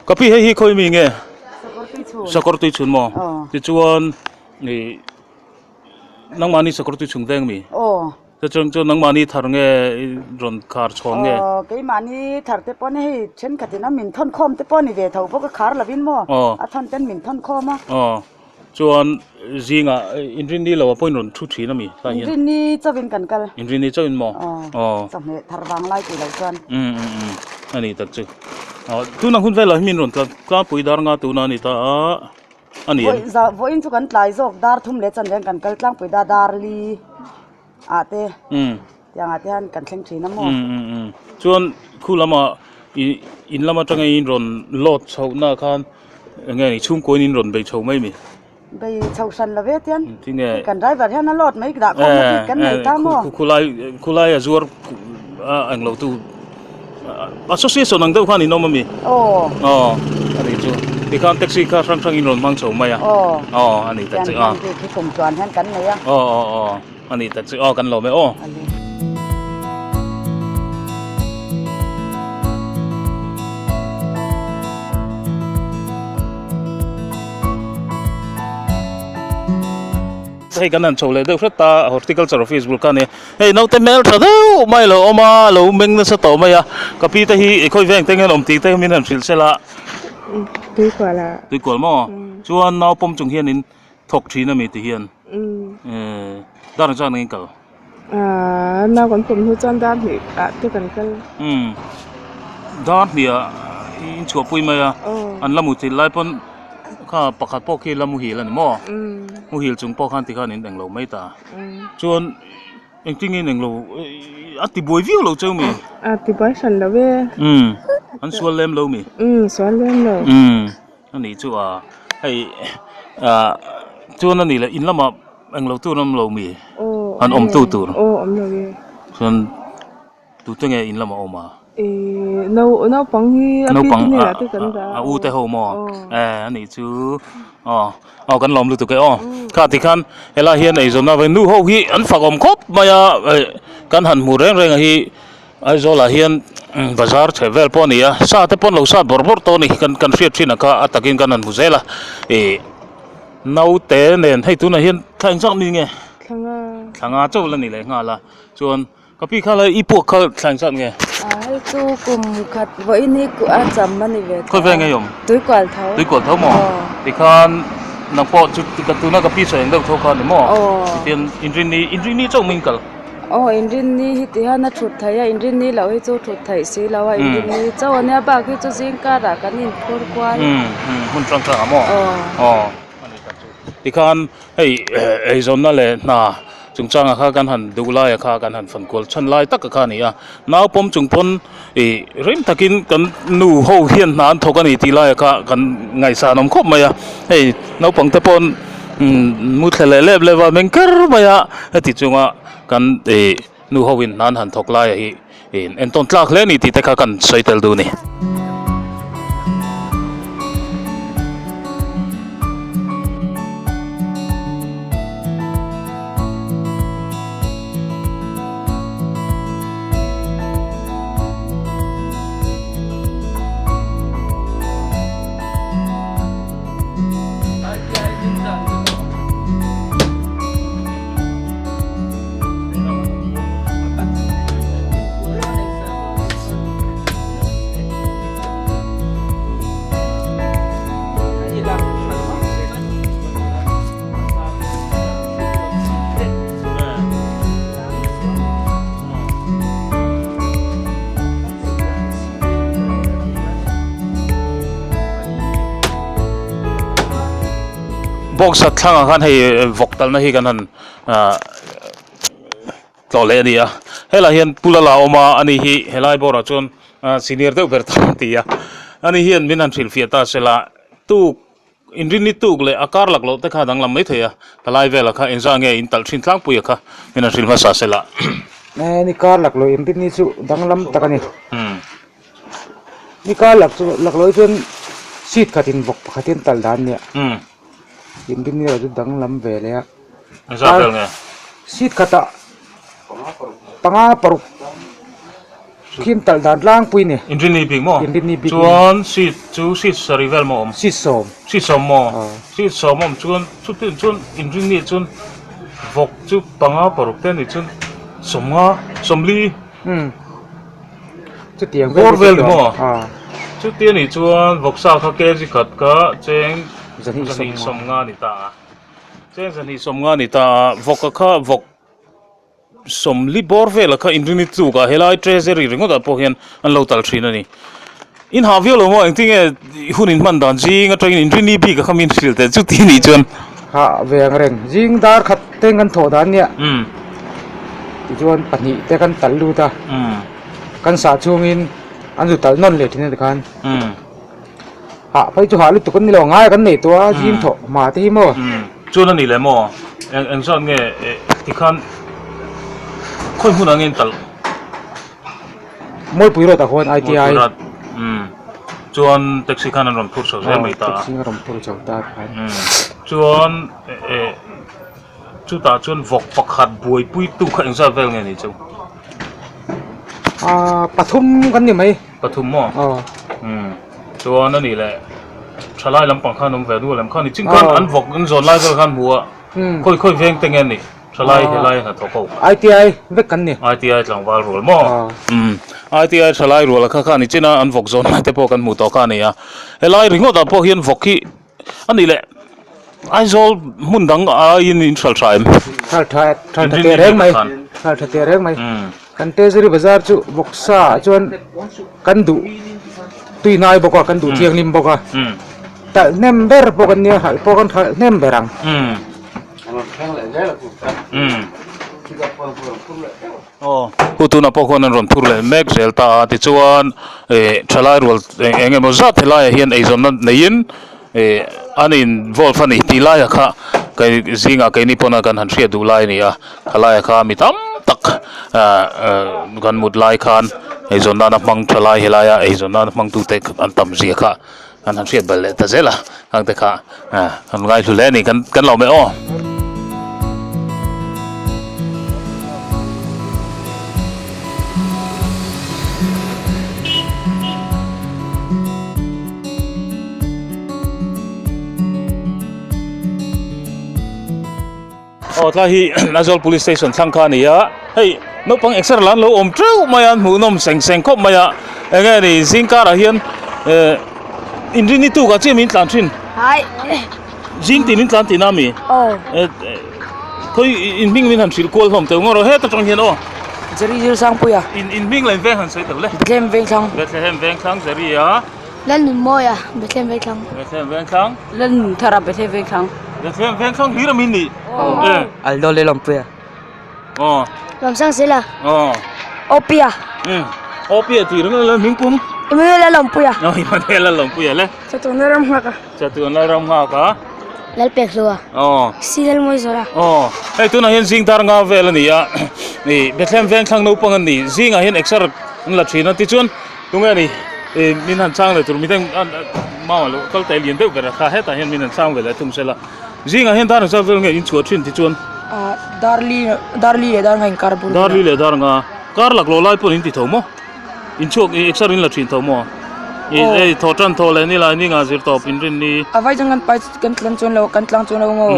ka pi hei hi khawi mi nge sakawr tui chhun maw tichuan ih nangmahni sakawr tui chhun veng mi. Chutiang chu nangmahni thar nge i rawn khar chhawn nge? Aw, keimahni thar te pawh ni hei thenkhatin a min thawn khawm te pawh ni ve tho bawk a khar lovin maw? Aw. A thawn ten min thawn khawm a. Aw, chuan zingah inrinni lo ah pawh in rawn thu thin a mi tlai hian? Inrinni chauhin kan kal. Inrinni chauhin maw? Aw. Aw. Chawhmeh thar vang lai tih loh chuan. Um um um, a ni tak chu. Aw, tunah hun velah hi min rawn tlangpui dar nga tuna a ni ta a. A ni em? Vawiin chu kan tlai zawk dar thum leh chan reng kan kal tlangpui da dar li ah te tiang ah te hian kan thleng thin a maw? Chuan khu lamah i in lam atanga in rawn load chhoh na khan eng nge ni chhungkaw in in rawn bei chho mai mi? Bei chho hran lo ve tian kan driver hian a load mai dah khawm na bik kan nei ta maw? Khulai khulai a zuar a englo tu Association ang deuh khan in awm a mi? Aw. Aw, a nih chu. Tikhan taxi kha hrang hrang in rawn hmang chho mai a. Aw. Aw, a nih tak chu a. Hian khi kum chuan hian kan nei a. Aw, aw, aw, a nih tak chu. Aw, kan lawm e aw. Hei kan han chho leh deuh hret a, Horticulture Office bul kha a ni. Hei naute hmel tha deuh mai lo awm a, lo meng nasa tawh mai a, ka pi te hi i khawi veng te nge an awm tih te hi min han hrilh sela. Tuikual ah. Tuikual maw? Chuan nau pawm chung hian in thawk thin a mi ti hian. Dar engzat nge in kal? Aaa nau kan pawm hnu chuan dar hnih ah te kan kal. Umm dar hnih ah in chhuah pui mai a an la muthilh lai pawn kha pakhat pawh khi la muhil a ni maw? Muhil chung pawh khan tikhan in englo mai ta. Chuan engtin nge in englo a ti buai viau lo cheu mi? A ti buai hran lo e. Umm an sual lem lo mi? Umm sual lem lo. Umm a nih chu a hei ah chuan a nih leh in lamah Englo tur awm lo mi? An awm tu tur. Aw awm lo e. Chuan tute nge in lamah awm a? Ih nau naupang hi a pi te hnenah te kan dah a. A u te ho maw? Eh a nih chu aw aw kan lawm lutuk e aw. Kha tikhan helai hian eizawnna vei nu ho hi an fak awm khawp mai a kan han hmu reng reng a hi Aizawlah hian bazar chhe vel pawh a ni a sa te pawh an lo sat bawrh bawrh tawh a ni kan kan hriat thin ang kha a takin kan han hmu zel a ih. Naute nen hei tunah hian thla engzak mi nge? Thlanga. Thlanga chauh la ni leh nghal a. Chuan ka pi kha lai i puak kha thla engzat nge? A hei chu kum khat vawiin hi a cham a ni ve tawh a. Khawi vel nge i awm? Tuikual tho. Tuikual tho maw? Aw. Tikhan nang pawh chu tuna ka pi sawi ang deuh tho kha a ni maw? Aw. Tihian inrinni inrinni chauh min kal? Aw inrinni hi tihian a thut theih a inrinni loh hi chu thut theih si lo a inrinni chauh a nia bak hi chu zing karah kan inphur kual. Umm hmun hrang hrang ah maw? Aw. Aw tikhan hei eizawnna leh hna chungchangah kha kan han duh laia kha kan han fan kual chhan lai taka kha a ni a naupawm chung pawn ih rem takin kan nu ho hian hna an thawk a ni tih laia kha kan ngaihsan awm khawp mai a hei naupang te pawn umm mu thle leh lep lep a meng ker mai a heti chunga kan ih nu ho in hna an han thawk laia hi ih entawn tlak hle a ni tih te kha kan sawi tel duh a ni. Box a thlangah khan hei vawk talna hi kan han ah tlawh leh a ni a helaiah hian pu lala a awm a ani hi helai bawrah chuan ah senior deuh ber ta an ti a ani hian min han hrilhfiah ta sela tuk Inrinni tuk leh a kar lak loh te kha a danglam mai thei a, palai velah kha engzah nge in talh thin tlangpui a kha min han hrilh hmasa sela. Ni kar lak loh inrinni chu danglam tak a ni. Ni kar lak chu lak loh hi chuan seat khatin vawk pakhatin talh dan a nia. Inrinni erawh chu danglam ve leh a. Engzah vel nge? Seat khatah panga paruk Khim talh dan tlangpui ni. Inrinni bik maw? Inrinni bik. Chuan seat chu seat sarih vel maw awm? Seat sawm. Seat sawm maw? Seat sawm awm chuan chutin chuan inrinni chuan vawk chu panga paruk te anih chuan sawmnga sawmli. Umm. Chutiang vel vel ni maw? Chuti anih chuan vawksa kha kg khat kha cheng zahnih sawmnga a ni ta a. Cheng zahnih sawmnga a ni ta a vawka kha vawk. Sawmli bawr velah kha inrinni tluk ah helai treasury ringawt ah pawh hian an lo tal thin a ni. In hah viau lo maw engtin nge hun in hman dan zing atangin inrinni bik ah kha min hrilh teh chuti nih chuan. Hah ve ang reng zing dar khat te kan thawh dan nia tichuan pahnih te kan tal lut a kan sah chhungin an zu talh nawn leh thin a tikhan hah phei chu hah lutuk an ni lo ngai kan nei tawh a zing thawh hma te hi maw. Chuan a ni leh maw? Eng eng zat nge tikhan khawi hmunah nge in talh? Mawlpui road ah khuan ITI. Mawlpui road umm chuan taxi khan an rawn phur chho zel mai ta a. Taxi an rawn phur chho ta khan. Umm chuan eh chutah chuan vawk pakhat buaipui tu kha eng zat vel nge ni chu? Aaa pathum kan ni mai. Pathum maw? Aw. Umm chuan a nih leh thalai lampang khan awm ve nual em khan nichin khan an vawk an zawn lai vel khan hmu a khawi khawi veng te nge ni thalai helai hnathawk ho ITI vek kan ni. ITI tlangval rual maw? Umm ITI thalai rual kha kha nichin a an vawk zawn lai te pawh kan hmuh tawh kha a ni a helai ringawt ah pawh hian vawk hi a nih leh. Aizawl hmun dang aiin in hral tha em? Hral tha hral tha teh reng mai hral tha teh reng mai kan Treasury bazar chu vawksa ah chuan kan duh tui hnai bawk a kan duh thianghlim bawk a talh hnem ber pawh kan nia hralh pawh kan hralh hnem ber ang. Aw hu tunah pawh khuan an rawn phur leh mek zel ta a tichuan ih thalai rual eng emaw zat helaiah hian eizawnna neiin ih an involve a ni tih laiah kha kei zingah keini pawna kan han hriat duh lai a ni a khalaia kha mi tam tak ah kan mut lai khan eizawn nana hmang thalai helaia eizawn nana hmang tute an tam zia kha Kan han hriat bal leh ta zel a, khang te kha kan ngaihlu hle a ni, kan lawm e aw. Aw tlai hi Aizawl Police Station thlang kha a ni a, hei naupang exer la an lo awm teuh mai a, an hmuhnawm seng seng khawp mai a, eng nge ni zing karah hian eh inrin i tuk ah chiah min tlan thin zing tin in tlan tihna ami eh khawi in hming min han hrilh kual hlawm teuh ngawr a heta tang hian aw Zari zir sangpuia in in hming leh veng han sawi teuh le Bethlehem Vengthlang Bethlehem Vengthlang Zari a Lalnunmawia Bethlehem Vengthlang Bethlehem Vengthlang Lalnunthara Bethlehem Vengthlang Bethlehem Vengthlang hlir a min nih Aw Aldo Lelawmpuia Aw Lawmsangzela Aw Opia Opia tih ringawt lo hming pum Emmanuel Lalawmpuia Aw Emmanuel Lalawmpuia le Chatuan Lalramnghaka Chatuan Lalramnghaka Lalpekhlua Aw Si Lalmawizawla Aw hei tunah hian zing dar nga vel a ni a ih Bethlehem Vengthlang naupang an ni zingah hian exer an la thin a tichuan Tunge ni ih min han chang leh tur midang mau alo kal ta lian deuh ber a kha hetah hian min han chang ve leh thung sela zingah hian dar engzat vel nge in chhuah thin tichuan ah darli darli leh dar nga inkar bur darli leh dar nga kar lak lawh lai pawh in ti tho maw in chhuak ih exer in la thin tho maw ih hei thaw tan thaw leh ni lai ni nga zir tawp in rin ni a vai chuan kan pai kan tlang chuan lo kan tlang chuan lo maw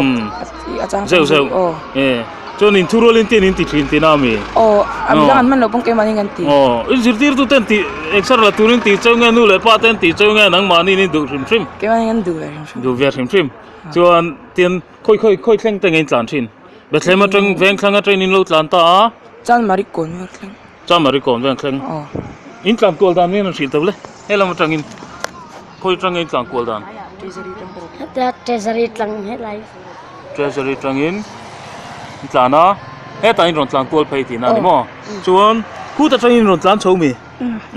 a chang zeuh zeuh e Chuan in thurualin ten in ti thin tih na ami? Aw, a midang an hman loh pawng keimah nih kan ti. Aw, in zirtirtu ten tih exer la turin tih cheu nge nu leh pa ten tih cheu nge nangmahni in duh hrim hrim? Keimah nih kan duh ve hrim hrim. Duh ve hrim hrim. Chuan tin khawi khawi khawi thleng te nge in tlan thin? Bethlehem atang Vengthlang atangin in lo tlan ta a. Chanmari kawn vel thleng. Chanmari kawn vel thleng. Aw. In tlan kual dan min rawn hrilh tawh le. Helam atangin khawi atang nge in tlan kual dan? Treasury tang pawh. Treasury tlang helai. Treasury tangin an tlan a hetah in rawn tlan kual phei tihna a ni maw chuan khut atangin in rawn tlan chho mi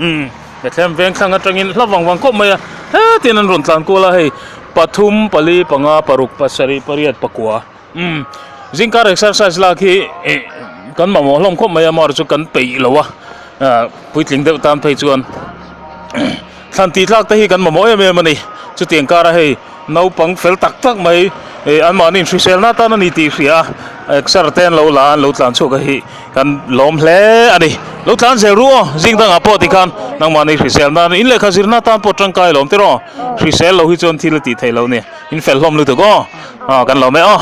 umm Bethlehem veng thlang atangin hla vang vang khawp mai a hetin an rawn tlan kual a hei pathum pali panga paruk pasarih pariat pakua umm zingkar exercise lak hi ih kan mamawh hlawm khawp mai a amaherawhchu chu kan peih lo a ah puitling deuh tan phei chuan thlan tih tlak te hi kan mamawh em em a ni chutiang kara hei. Naupang fel tak tak mai ih anmahni inhriselna atan a ni tih hria a exer te an lo la a an lo tlan chhuak a hi kan lawm hle a ni lo tlan zel ru aw zing dangah pawh tikhan nangmahni hriselna in lehkha zirna atan pawh tangkai lawm tiraw hrisel lo hi chuan thil a tih theih loh a ni in fel hlawm lutuk aw aw kan lawm e aw.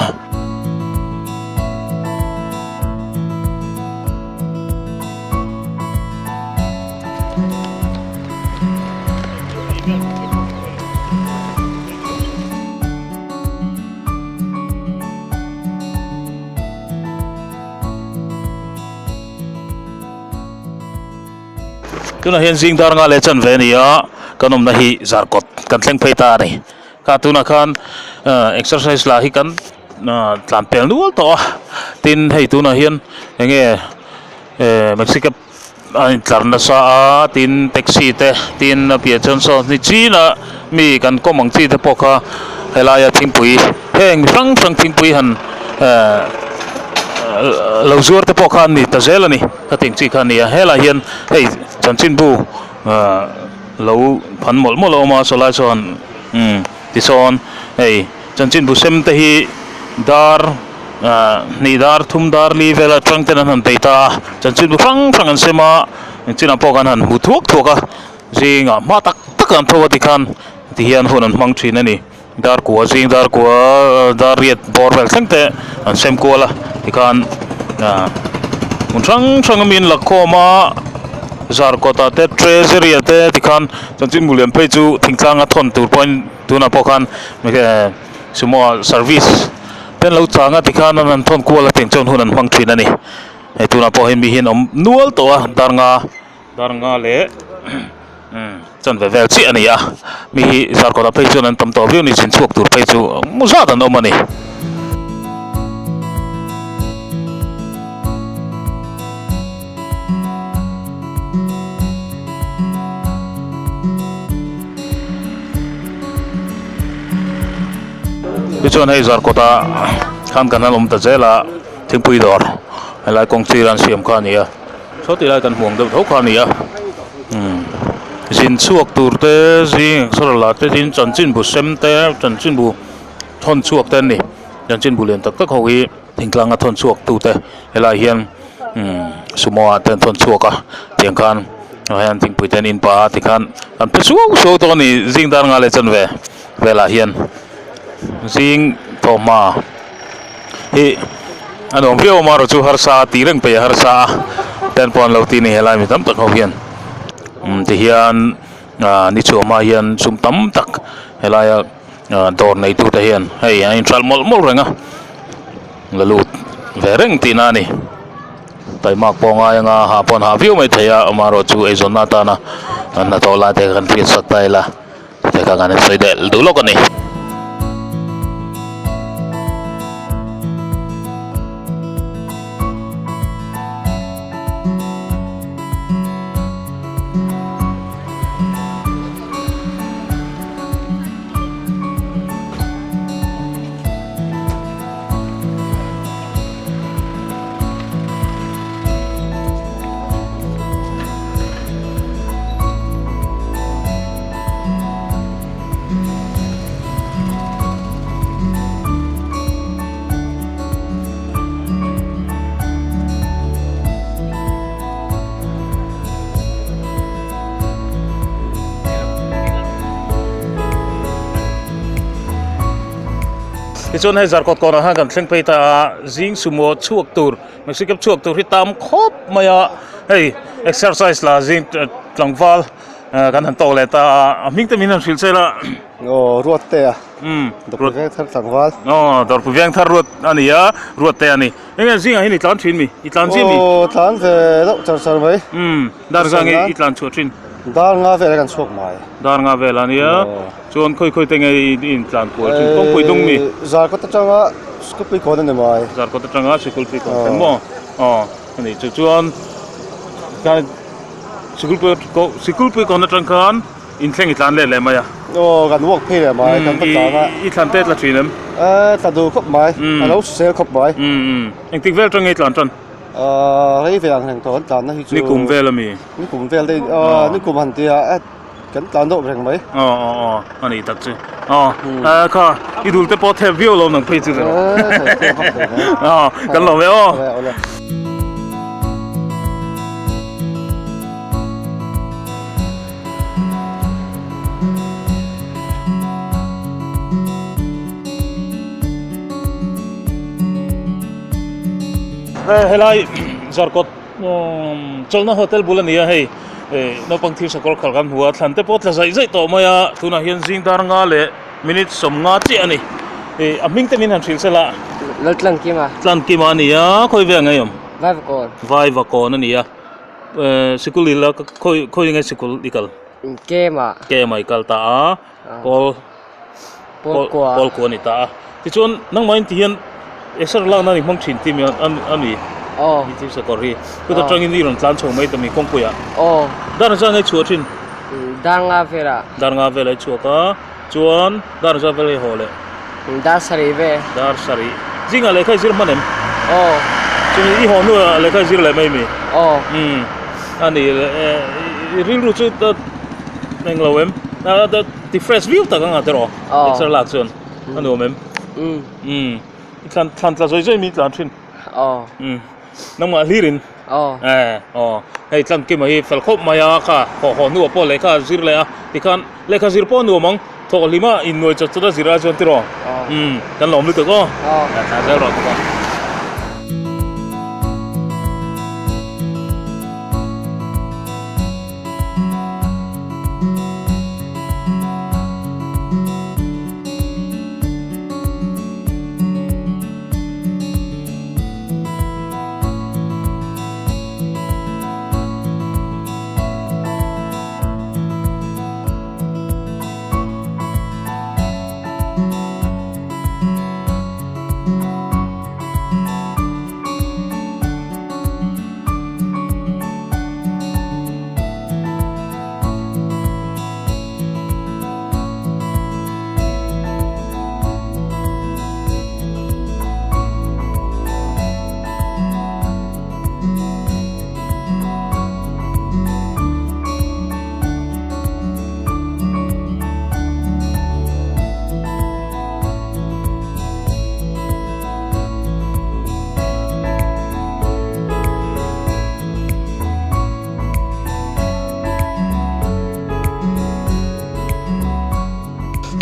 Tunah hian zing dar nga leh chan ve a ni a kan awmna hi zarkawt kan thleng phei ta a ni kha tunah khan exercise lah hi kan tlan pel nual tawh a tin hei tunah hian eng nge mexico a intlar nasa a tin taxi te tin a piah chuan saw ni chin a mi kan kawm ang chi te pawh kha helaia thingpui heng mi hrang hrang thingpui han ehh lo zuar te pawh kha an ni ta zel a ni ka tih ang chi kha a ni a helaiah hian hei chanchinbu ahh lo phan mawlh mawlh a awm a sawlai sawn umm tisawn hei chanchinbu sem te hi dar. Ahh hnih dar thum dar li vel atang ten an han bei ta a chanchinbu hrang hrang an sem a engchinah pawh khan han hmu thuak thuak a zingah hma tak tak an tho a tikhan tihian hun an hmang thin a ni dar kua zing dar kua dar riat bawr vel thleng te an sem kual a tikhan ahh hmun hrang hrang a mi an la khawm a zarkawt ah te treasury ah te tikhan chanchinbu lian phei chu thingtlang a thawn tur pawhin tunah pawh khan. Sumo ah service te an lo chang a tikhan an han thawn kual a tiang chuan hun an hmang thin a ni. Hei tunah pawh hei mi hi an awm nual tawh a dar nga dar nga leh chanve vel chiah a ni a mi hi zarkawt ah phei chuan an tam tawh viau a ni zin chhuak tur phei chu mu zat an awm a ni. Tichuan hei zarkawt ah khan kan han awm ta zel a. Thingpui dawr helai kawng chir an siam kha a ni a saw ti lai kan hmuh ang deuh tho kha a ni a umm zin chhuak tur te zing exer la te tin chanchinbu sem te chanchinbu thawn chhuak te an ni chanchinbu lian tak tak ho hi thingtlang a thawn chhuak tu te helai hian umm sumo ah te an thawn chhuak a tiang khan ah hian thingpui te an in pah a tikhan an pe suau suau tawh a ni zing dar nga leh chanve velah hian zing thawhhma. Hi a nuam viau a marawh chu harsa tih reng peih a harsa a ten pawh an lo ti a ni helai mi tam tak ho hian umm tihian ah ni chhuah hma hian sum tam tak helaia ah dawr nei tu te hian hei a inhralh mawlh mawlh reng a la lut ve reng tihna a ni taimak pawh a ngai anga hah pawh an hah viau mai thei a amaherawhchu eizawnna atana an hnathawh lai te kan hriatsak ta ila. Heta kan han sawi del duh lawk a ni. Tichuan hei zarkawt kawnah khan kan thleng phei ta a zing sumo chhuak tur mexi cab chhuak tur hi tam khawp mai a hei exercise la zing tlangval. Kan han tawk leh ta a, a hming te min han hrilh che la. Aw ruat te a. Umm. Dawrpui veng thar tlangval. Aw dawrpui veng thar ruat a ni a, ruat te a ni. Enge zingah hian i tlan thin mi? I tlan zia mi? Aw tlan ve deuh char char mai. Umm dar zang i i tlan chhuah thin? Dar nga vel a kan chhuak mai. Dar nga vel a nia. Chuan khawi khawi te nge i in tlan kual thin? Kawngpui dung mi? Zarkawt atanga Sikulpui kawn a ni mai. Zarkawt atanga Sikulpui kawn thleng maw? Aw a nih chu chuan. Sikulpui ko Sikulpui kawn atang khan inthleng i tlan let leh mai a. Aw kan walk phei leh mai kan va tlan a. I thlan te tla thin em? Eh tla duh khawp mai a lo hrisel khawp mai. Engtik vel atang nge i tlan tan? Rei ve ang reng tawh kan tlan na hi chu. Nikum vel ami? Nikum vel te aw nikum han tia eh kan tlan deuh reng mai. Aw aw aw a nih tak chu. Aw kha i dul te pawh thep viau lo nang phei chu. Aw kan lo ve aw. Helai Zarkawt chawlhna hotel bul a ni a hei naupang thil sakawr khal kan hmu a thlan te pawh tla zaih zaih tawh mai a tunah hian zing dar nga leh minute sawmnga chiah a ni a hming te min han hrilh sela. Laltlankima. Tlankima a ni a khawi vel nge i awm? Vaivakawn. Vaivakawn a ni a. Sikul ila khawi khawi nge sikul i kal? Kema. Kema i kal ta a. Pawl Pawl kua. Pawl kua a ni ta a. Tichuan nangmahin ti hian exer lak nan i hmang thin tih a ni. Aw. I thil sakawr hi. Chuta tangin i rawn tlan chho mai ta mi kawngpuiah. Aw. Dar zah nge chhuah thin? Dar nga velah. Dar nga velah i chhuak a. Chuan dar zah vel i haw leh? Dar sarih ve. Dar sarih. Zingah lehkha i zir hman em? Aw. Chumi i haw hnuah lehkha i zir leh mai mi? Aw. Umm. A ni leh i rilru chu eng lo em? Ti fresh viau tak anga tiraw? Aw. Exer lak chuan a nuam em? Umm. Umm. I thlan thlan tla zawi zawi mi tlan thin? Aw. Umm. Nangmah hlirin? Aw. Eh, aw. Hei Tlankima hi fel khawp mai a, kha haw haw hnuah pawh lehkha zir leh a, tikhan lehkha zir pawh a nuam ang, thawk hlima innuai chawt chawt a zir a chuan tiraw? Aw. Umm, kan lawm lutuk aw. Aw. Thla zel rawh bawk a.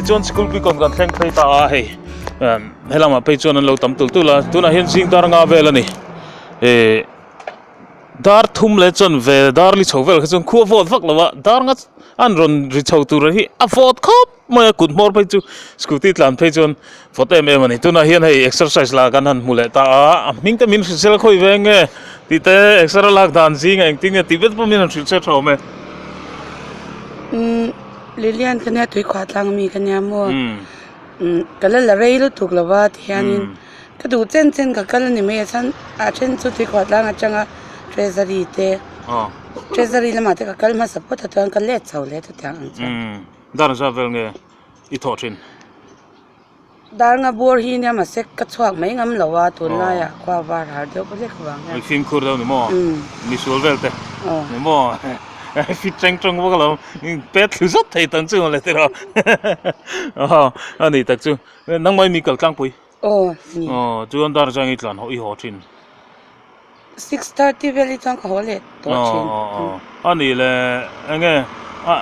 Tichuan sikul pui kawn kan thleng phei ta a hei helamah phei chuan an lo tam tul tul a tunah hian zing dar nga vel a ni eh dar thum leh chuan ve dar li chho vel kha chuan khua vawt vak lo a dar nga an rawn ri chho tur hi a vawt khawp mai a kut hmawr phei chu scooty tlan phei chuan vawt em em a ni tunah hian hei exercise lah kan han hmu leh ta a a hming te min hrilh khawi ve nge tih te exer a lak dan zingah engtin nge tih vet pawh min han hrilh che tha awm e. Umm Lilian ka nia tuikhuah tlang ami ka nia maw umm ka la la rei lutuk lo va tihianin ka duh chen chen ka kal a ni mai a chuan a then chu tuikhuah tlang atanga treasury te treasury lamah te ka kal hmasa phawt a chuan ka let chho leh chutiang ang chuan. Umm dar zat vel nge i thawh thin? Dar nga bur hi nia mahse ka chhuak mai ngam lo a tunlaiah khua var har deuh lek vang hian. Ui fimkhur deuh ni maw? Misual vel te ni maw? Fit teng tawng bawk alawm pet thlu zawt thei tan chu mawle tiraw aw a ni tak chu nangmah mi kal tlangpui aw ni aw chuan dar zang i tlan haw i haw thin 6:30 vel hi chuan ka haw leh tawh thin. Aw aw aw a nih le enge a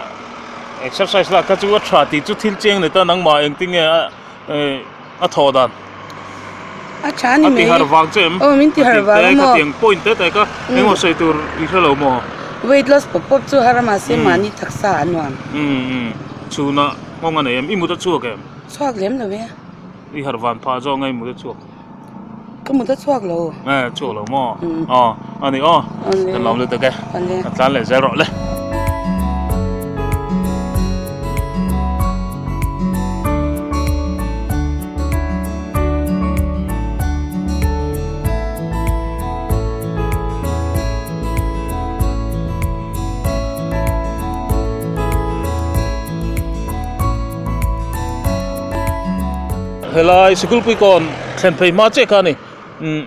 exercise lak kha chu a tha tih chu thil chiang ni ta nangmah engtin nge a a thawh dan a tha ni mai a ti har vang che em aw min ti har vang a maw khatiang point te te kha engemaw sawi tur i hre lo maw weight loss pawp pawp chu har a mahse mahni taksa a nuam um um chhunah nghawng a nei em i mut a chhuak em chhuak lem lo e i har van phah zawk nge i mut a chhuak Ka mut a chhuak lo. Eh, chhuak lo maw? Aw, a ni aw. Kan lawm lutuk e. Kan tlan leh zel rawh le. Helai sikul pui kawn thlen phei hma chiah kha a ni umm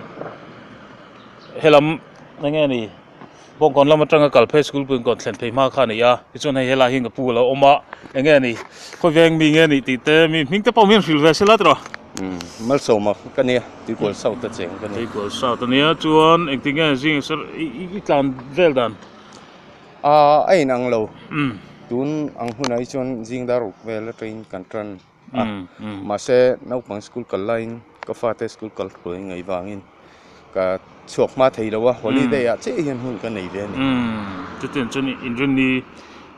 helam eng nge ni bawngkawn lam atanga kal phei sikul pui kawn thlen phei hma kha a ni a tichuan hei helai hi ka pu a lo awm a eng nge ni khawi veng mi nge ni tih te mi hming te pawh min hrilh ve sela tiraw. Umm malsawma ka nia tuikual south a cheng ka ni. Tuikual south a nia chuan engtin nge zing i tlan vel dan. A a inang lo. Tun ang hunah hi chuan zing dar ruk vel atangin kan tan a. Mahse naupang school kal laiin ka fate school kal hruai ngei vangin ka chhuak hma thei lo a, holiday ah chiah hian hun ka nei ve a ni. Chutiang chuan inrinni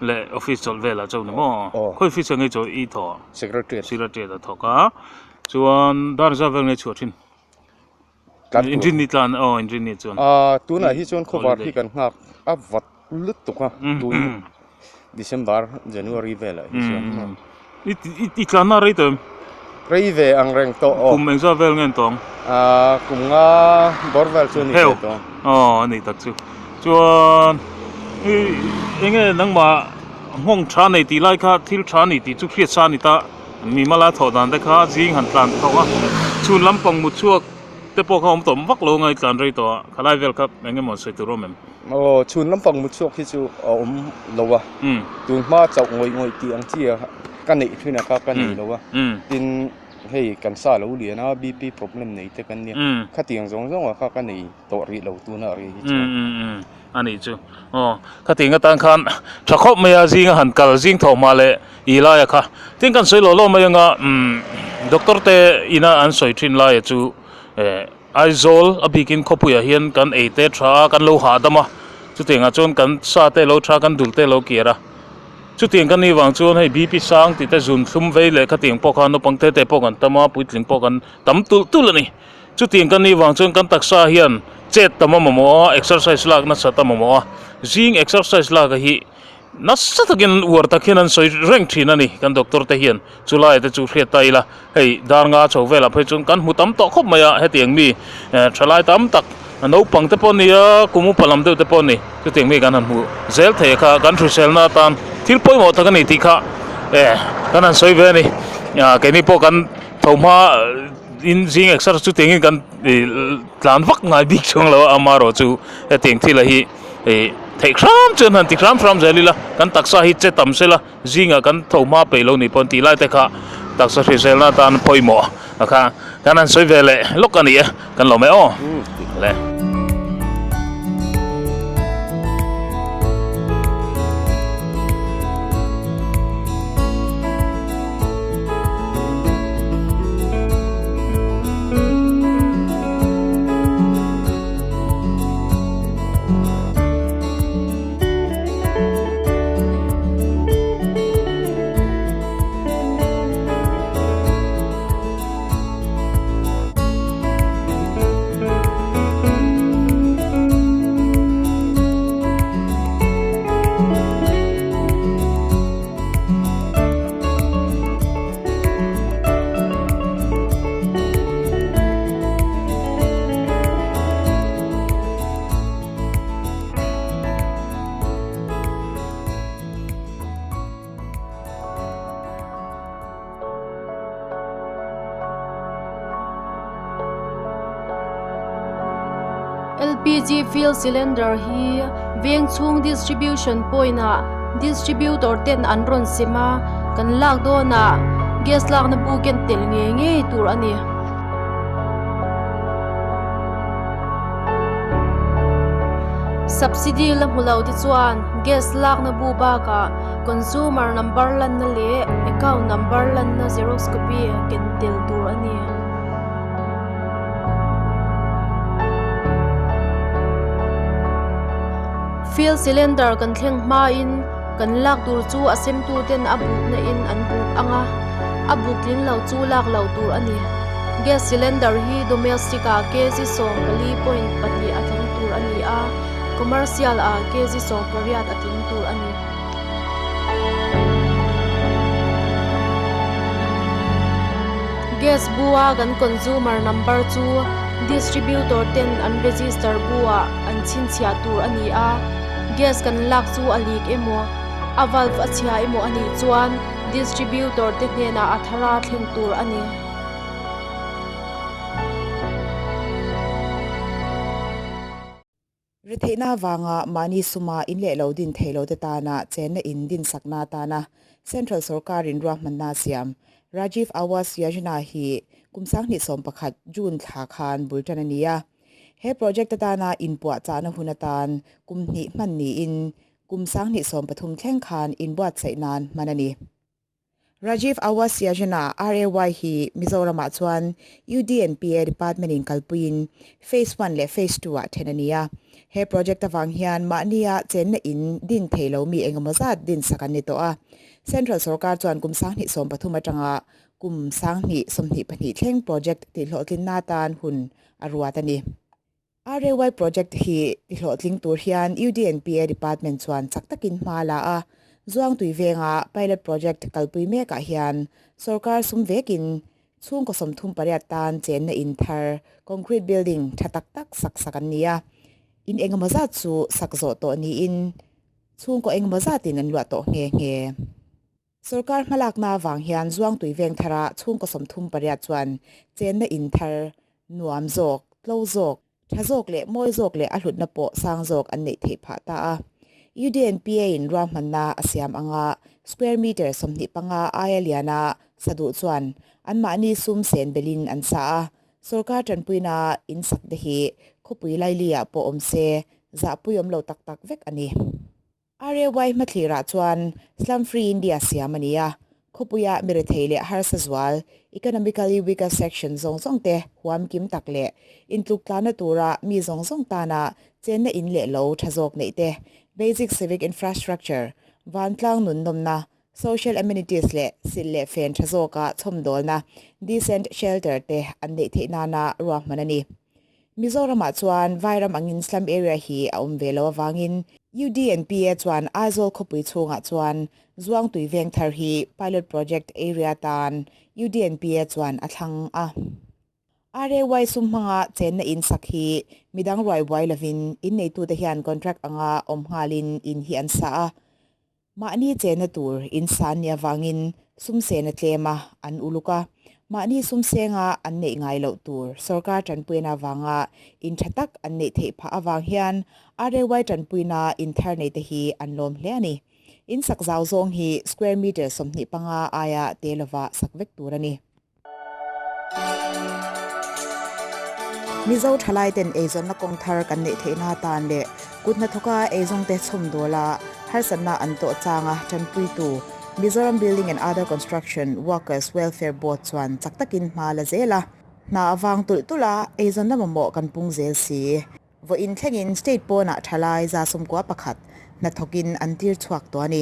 leh office chawlh velah chauh ni maw? Khawi office ah nge chaw i thawh? Secretariat. Secretariat a thawk a. Chuan dar zat vel nge chhuah thin? Inrinni tlan aw inrinni chuan. Aaa tunah hi chuan khawvar hi kan nghak a vat lutuk a tun December January velah hi chuan. I tlanna rei tawh em? Rei ve ang reng tawh aw. Kum engzat vel nge an tawng? Aaa kum nga bawr vel chu a ni ve tawh. Aw a nih tak chu. Chuan i enge nangmah nghawng tha nei tih lai kha thil tha ni tih chu hriat sa a ni ta. Mi mala thawh dan te kha zing han tlan thawk a, chhun lampang mut chhuak te pawh kha awm tawh vak lo ngai tlan rei tawh a, khalai vel kha eng emaw sawi tur awm em? Aw, chhun lampang mut chhuak hi chu a awm lo a, tun hma chauh ngawih ngawih tih ang chi a ka neih thin a kha ka nei lo a, tin hei kan sa lo lian a, BP problem nei te kan nia, khatiang zawng zawng ah kha ka nei tawh rih lo tuna rih hi chuan. A nih chu. Aw, khatiang atan khan tha khawp mai a zinga han kal zing thawh hma leh i laia kha. Tin kan sawi lawh lawh mai anga umm doctor te ina an sawi thin laia chu eh Aizawl a bikin khawpuiah hian kan ei te tha a kan lo hahdam a chutiangah chuan kan sa te lo tha kan dul te lo kiar a chutiang kan nih vang chuan hei BP sang tih te zun thlum vei leh khatiang pawh kha naupang te te pawh kan tam a puitling pawh kan tam tulh tulh a ni. Chutiang kan nih vang chuan kan taksa hian chet tam a mamawh a, exercise lak nasat a mamawh a, zing exercise lak hi nasa takin uar tak hian an sawi reng thin a ni kan doctor te hian chulai te chu hriat ta ila hei dar nga chho velah phei chuan kan hmu tam tawh khawp mai a hetiang mi thalai tam tak naupang te pawh a ni a kum upa lam deuh te pawh a ni chutiang mi kan han hmu zel thei kha kan hriselna atan thil pawimawh tak a ni tih kha kan han sawi ve a ni keini pawh kan tho hma. In zing exer chu tiangin kan ih tlan vak ngai bik chuang lo a amaherawh chu hetiang thil a hi ih theih hram chuan han ti hram hram zel ila kan taksa hi che tam sela zingah kan tho hma peih lo nih pawh tih lai te kha taksa hriselna atan pawimawh a kha kan han sawi ve leh lawk a ni e kan lo mai aw le. LPG fill cylinder hi veng chhung distribution point ah distributor ten an rawn sem a, kan lak dawnah gas lakna bu ken tel ngei ngei tur a ni. Subsidy la hmu lo te chuan gas lakna bu bakah consumer number lanna leh account number lanna xerox copy ken tel tur a ni. Fuel cylinder kan thleng hmain kan lak tur chu a semtu ten a bukna in an buk ang a, a buk tling lo chu lak loh tur a ni. Gas cylinder hi domestic ah kg 14.2 a tling tur a ni a, commercial ah kg 18 a tling tur a ni. Gas bu-a kan consumer number chu distributor ten an register bu-ah an chhinchhiah tur a ni a, gas kan lak chu a leak emaw, a valve a chhia emaw a nih chuan distributor te hnenah a thara thlen tur a ni. Retheihna avanga mahni suma in leh lo din thei lote tana chenna in dinsakna atana Central sorkarin ruahmanna a siam. Rajiv Awas Yojana hi kum 2011 June thla khan bul tan a ni a. He project atana inpuahchahna hun atan kum hnih hman niin kum 2030 thleng khan inbuatsaih nan hman a ni. Rajiv Awas Yojana, RAY, hi Mizoramah chuan UDNPA Department-in kalpuiin Phase One leh Phase Two-ah then a ni a. He project avang hian mahnia chenna in din thei lo mi engemaw zat dinsak an ni tawh a. Central sorkar chuan kum 2030 atanga kum 2022 thleng project tihhlawhtlinna atan hun a ruat a ni. RAY project hi tihlawhtling tur hian UDNPA department chuan chak takin hma a la a, Zuangtui venga pilot project kalpui mekah hian sorkar sum vekin chhungkaw 38 tan chenna in thar concrete building tha tak tak sak sak an ni a, in engemaw zat chu sak zawh tawh niin chhungkaw engemaw zatin an luah tawh nghe nghe. Sorkar hmalakna avang hian Zuangtui veng thara chhungkaw 38 chuan chenna in thar nuam zawk, tlo zawk, tha zawk leh mawi zawk leh a hlutna pawh sang zawk an neih theih phah ta a. UDNPA in ruahmanna a siam anga square meter 25 aia liana sa duh chuan anmahni sum sen belin an sa a, sorkar tanpuina in sak te hi khawpui laili-ah pawh awm se zahpui awm lo tak tak vek a ni. RAY hmathlirah chuan Slum Free India siam a ni a, khawpuia mi rethei leh harsa zual, economically weaker section, zawng zawng te huam kim tak leh intluk tlanna tura mi zawng zawng tana chenna in leh lo tha zawk neih te, basic civic infrastructure, vantlang nun nawmna, social amenities leh silh leh fen tha zawka chhawmdawlna, decent shelter, te an neih theih nana ruahman a ni. Mizoramah chuan Vairam angin slum area hi a awm ve lo avangin UDNPA chuan Aizawl khawpui chhungah chuan Zuangtui veng thar hi pilot project area tan UDNPA chuan a thlang a. RAY sum hmanga chenna in sak hi midang ruai buai lovin inneitute hian contract anga awm nghalin in hi an sa a. Mahni chenna tur in san ni avangin sumsen a tlem a, an uluk a. Mahni sumsenga an neih ngai loh tur sorkar tanpuina avanga in tha tak an neih theih phah avang hian RAY tanpuina in thar nei te hi an lawm hle a ni. In sak zau zawng hi square meter 25 aia te lova sak vek tur a ni. Mizo thalaiten eizawnna kawng thar kan neih theihna atan leh kut hnathawka eizawngte chhawmdawla harsatna an tawh changa tanpuitu Mizoram Building and Other Construction Workers Welfare Board chuan chak takin hma la zel a, hna avang tulh tulh a eizawnna mamawh kan pung zel si. Vawiin thlengin state pawnah thalai 91 hnathawkin an tir chhuak tawh a ni.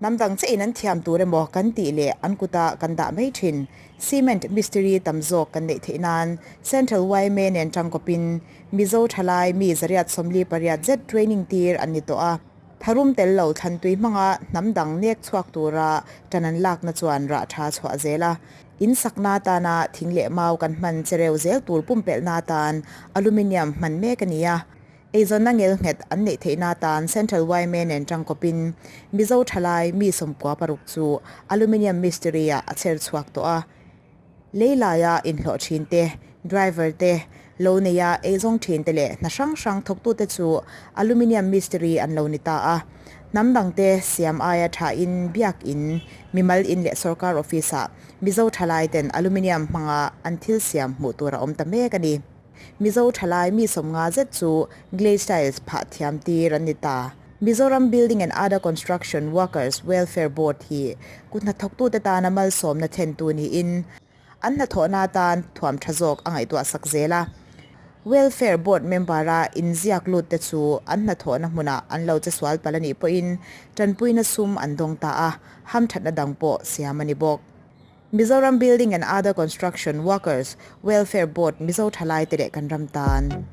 Hnam dang chiahin an thiam tur emaw kan tih leh an kuta kan dah mai thin. Cement mistiri tam zawk kan neih theih nan Central yma nen tangkawpin Mizo thalai mi 148 zet training tir an ni tawh a. Tharum tel lo thlantui hmanga hnam dang nek chhuak tura tan an lakna chuan rah tha chhuah zel a. In sakna atana thing leh mau kan hman chereu zel tur pumpelhna atan aluminium hman mek a ni a. Eizawnna ngelnghet an neih theihna atan Central yma nen tangkawpin Mizo thalai mi 96 chu aluminium mistiri-ah a chher chhuak tawh a. Lei laia inhlawh thin te, driver te, Lo neia eizawng thinte leh hna hrang hrang thawktute chu aluminium mistiri an lo ni ta a. Hnam dangte siam aia thain biak in, mimal in leh sorkar office ah Mizo thalaiten aluminium hmanga an thil siam hmuh tur a awm ta mek a ni. Mizo thalai mi sawmnga zet chu glaze tiles phah thiam tir an ni ta. Mizoram Building and Other Construction Workers Welfare Board hi kut hnathawktute tana malsawmna thlentu niin an hnathawhna atan thuam tha zawk a ngaihtuah sak zel a. Welfare Board member-a inziak lut te chu an hnathawhna hmunah an lo che sual palh a nih pawhin tanpuina sum an dawng ta a, hamthatna dang pawh siam a ni bawk. Mizoram Building and Other Construction Workers Welfare Board Mizo Thalaite leh kan ram tan.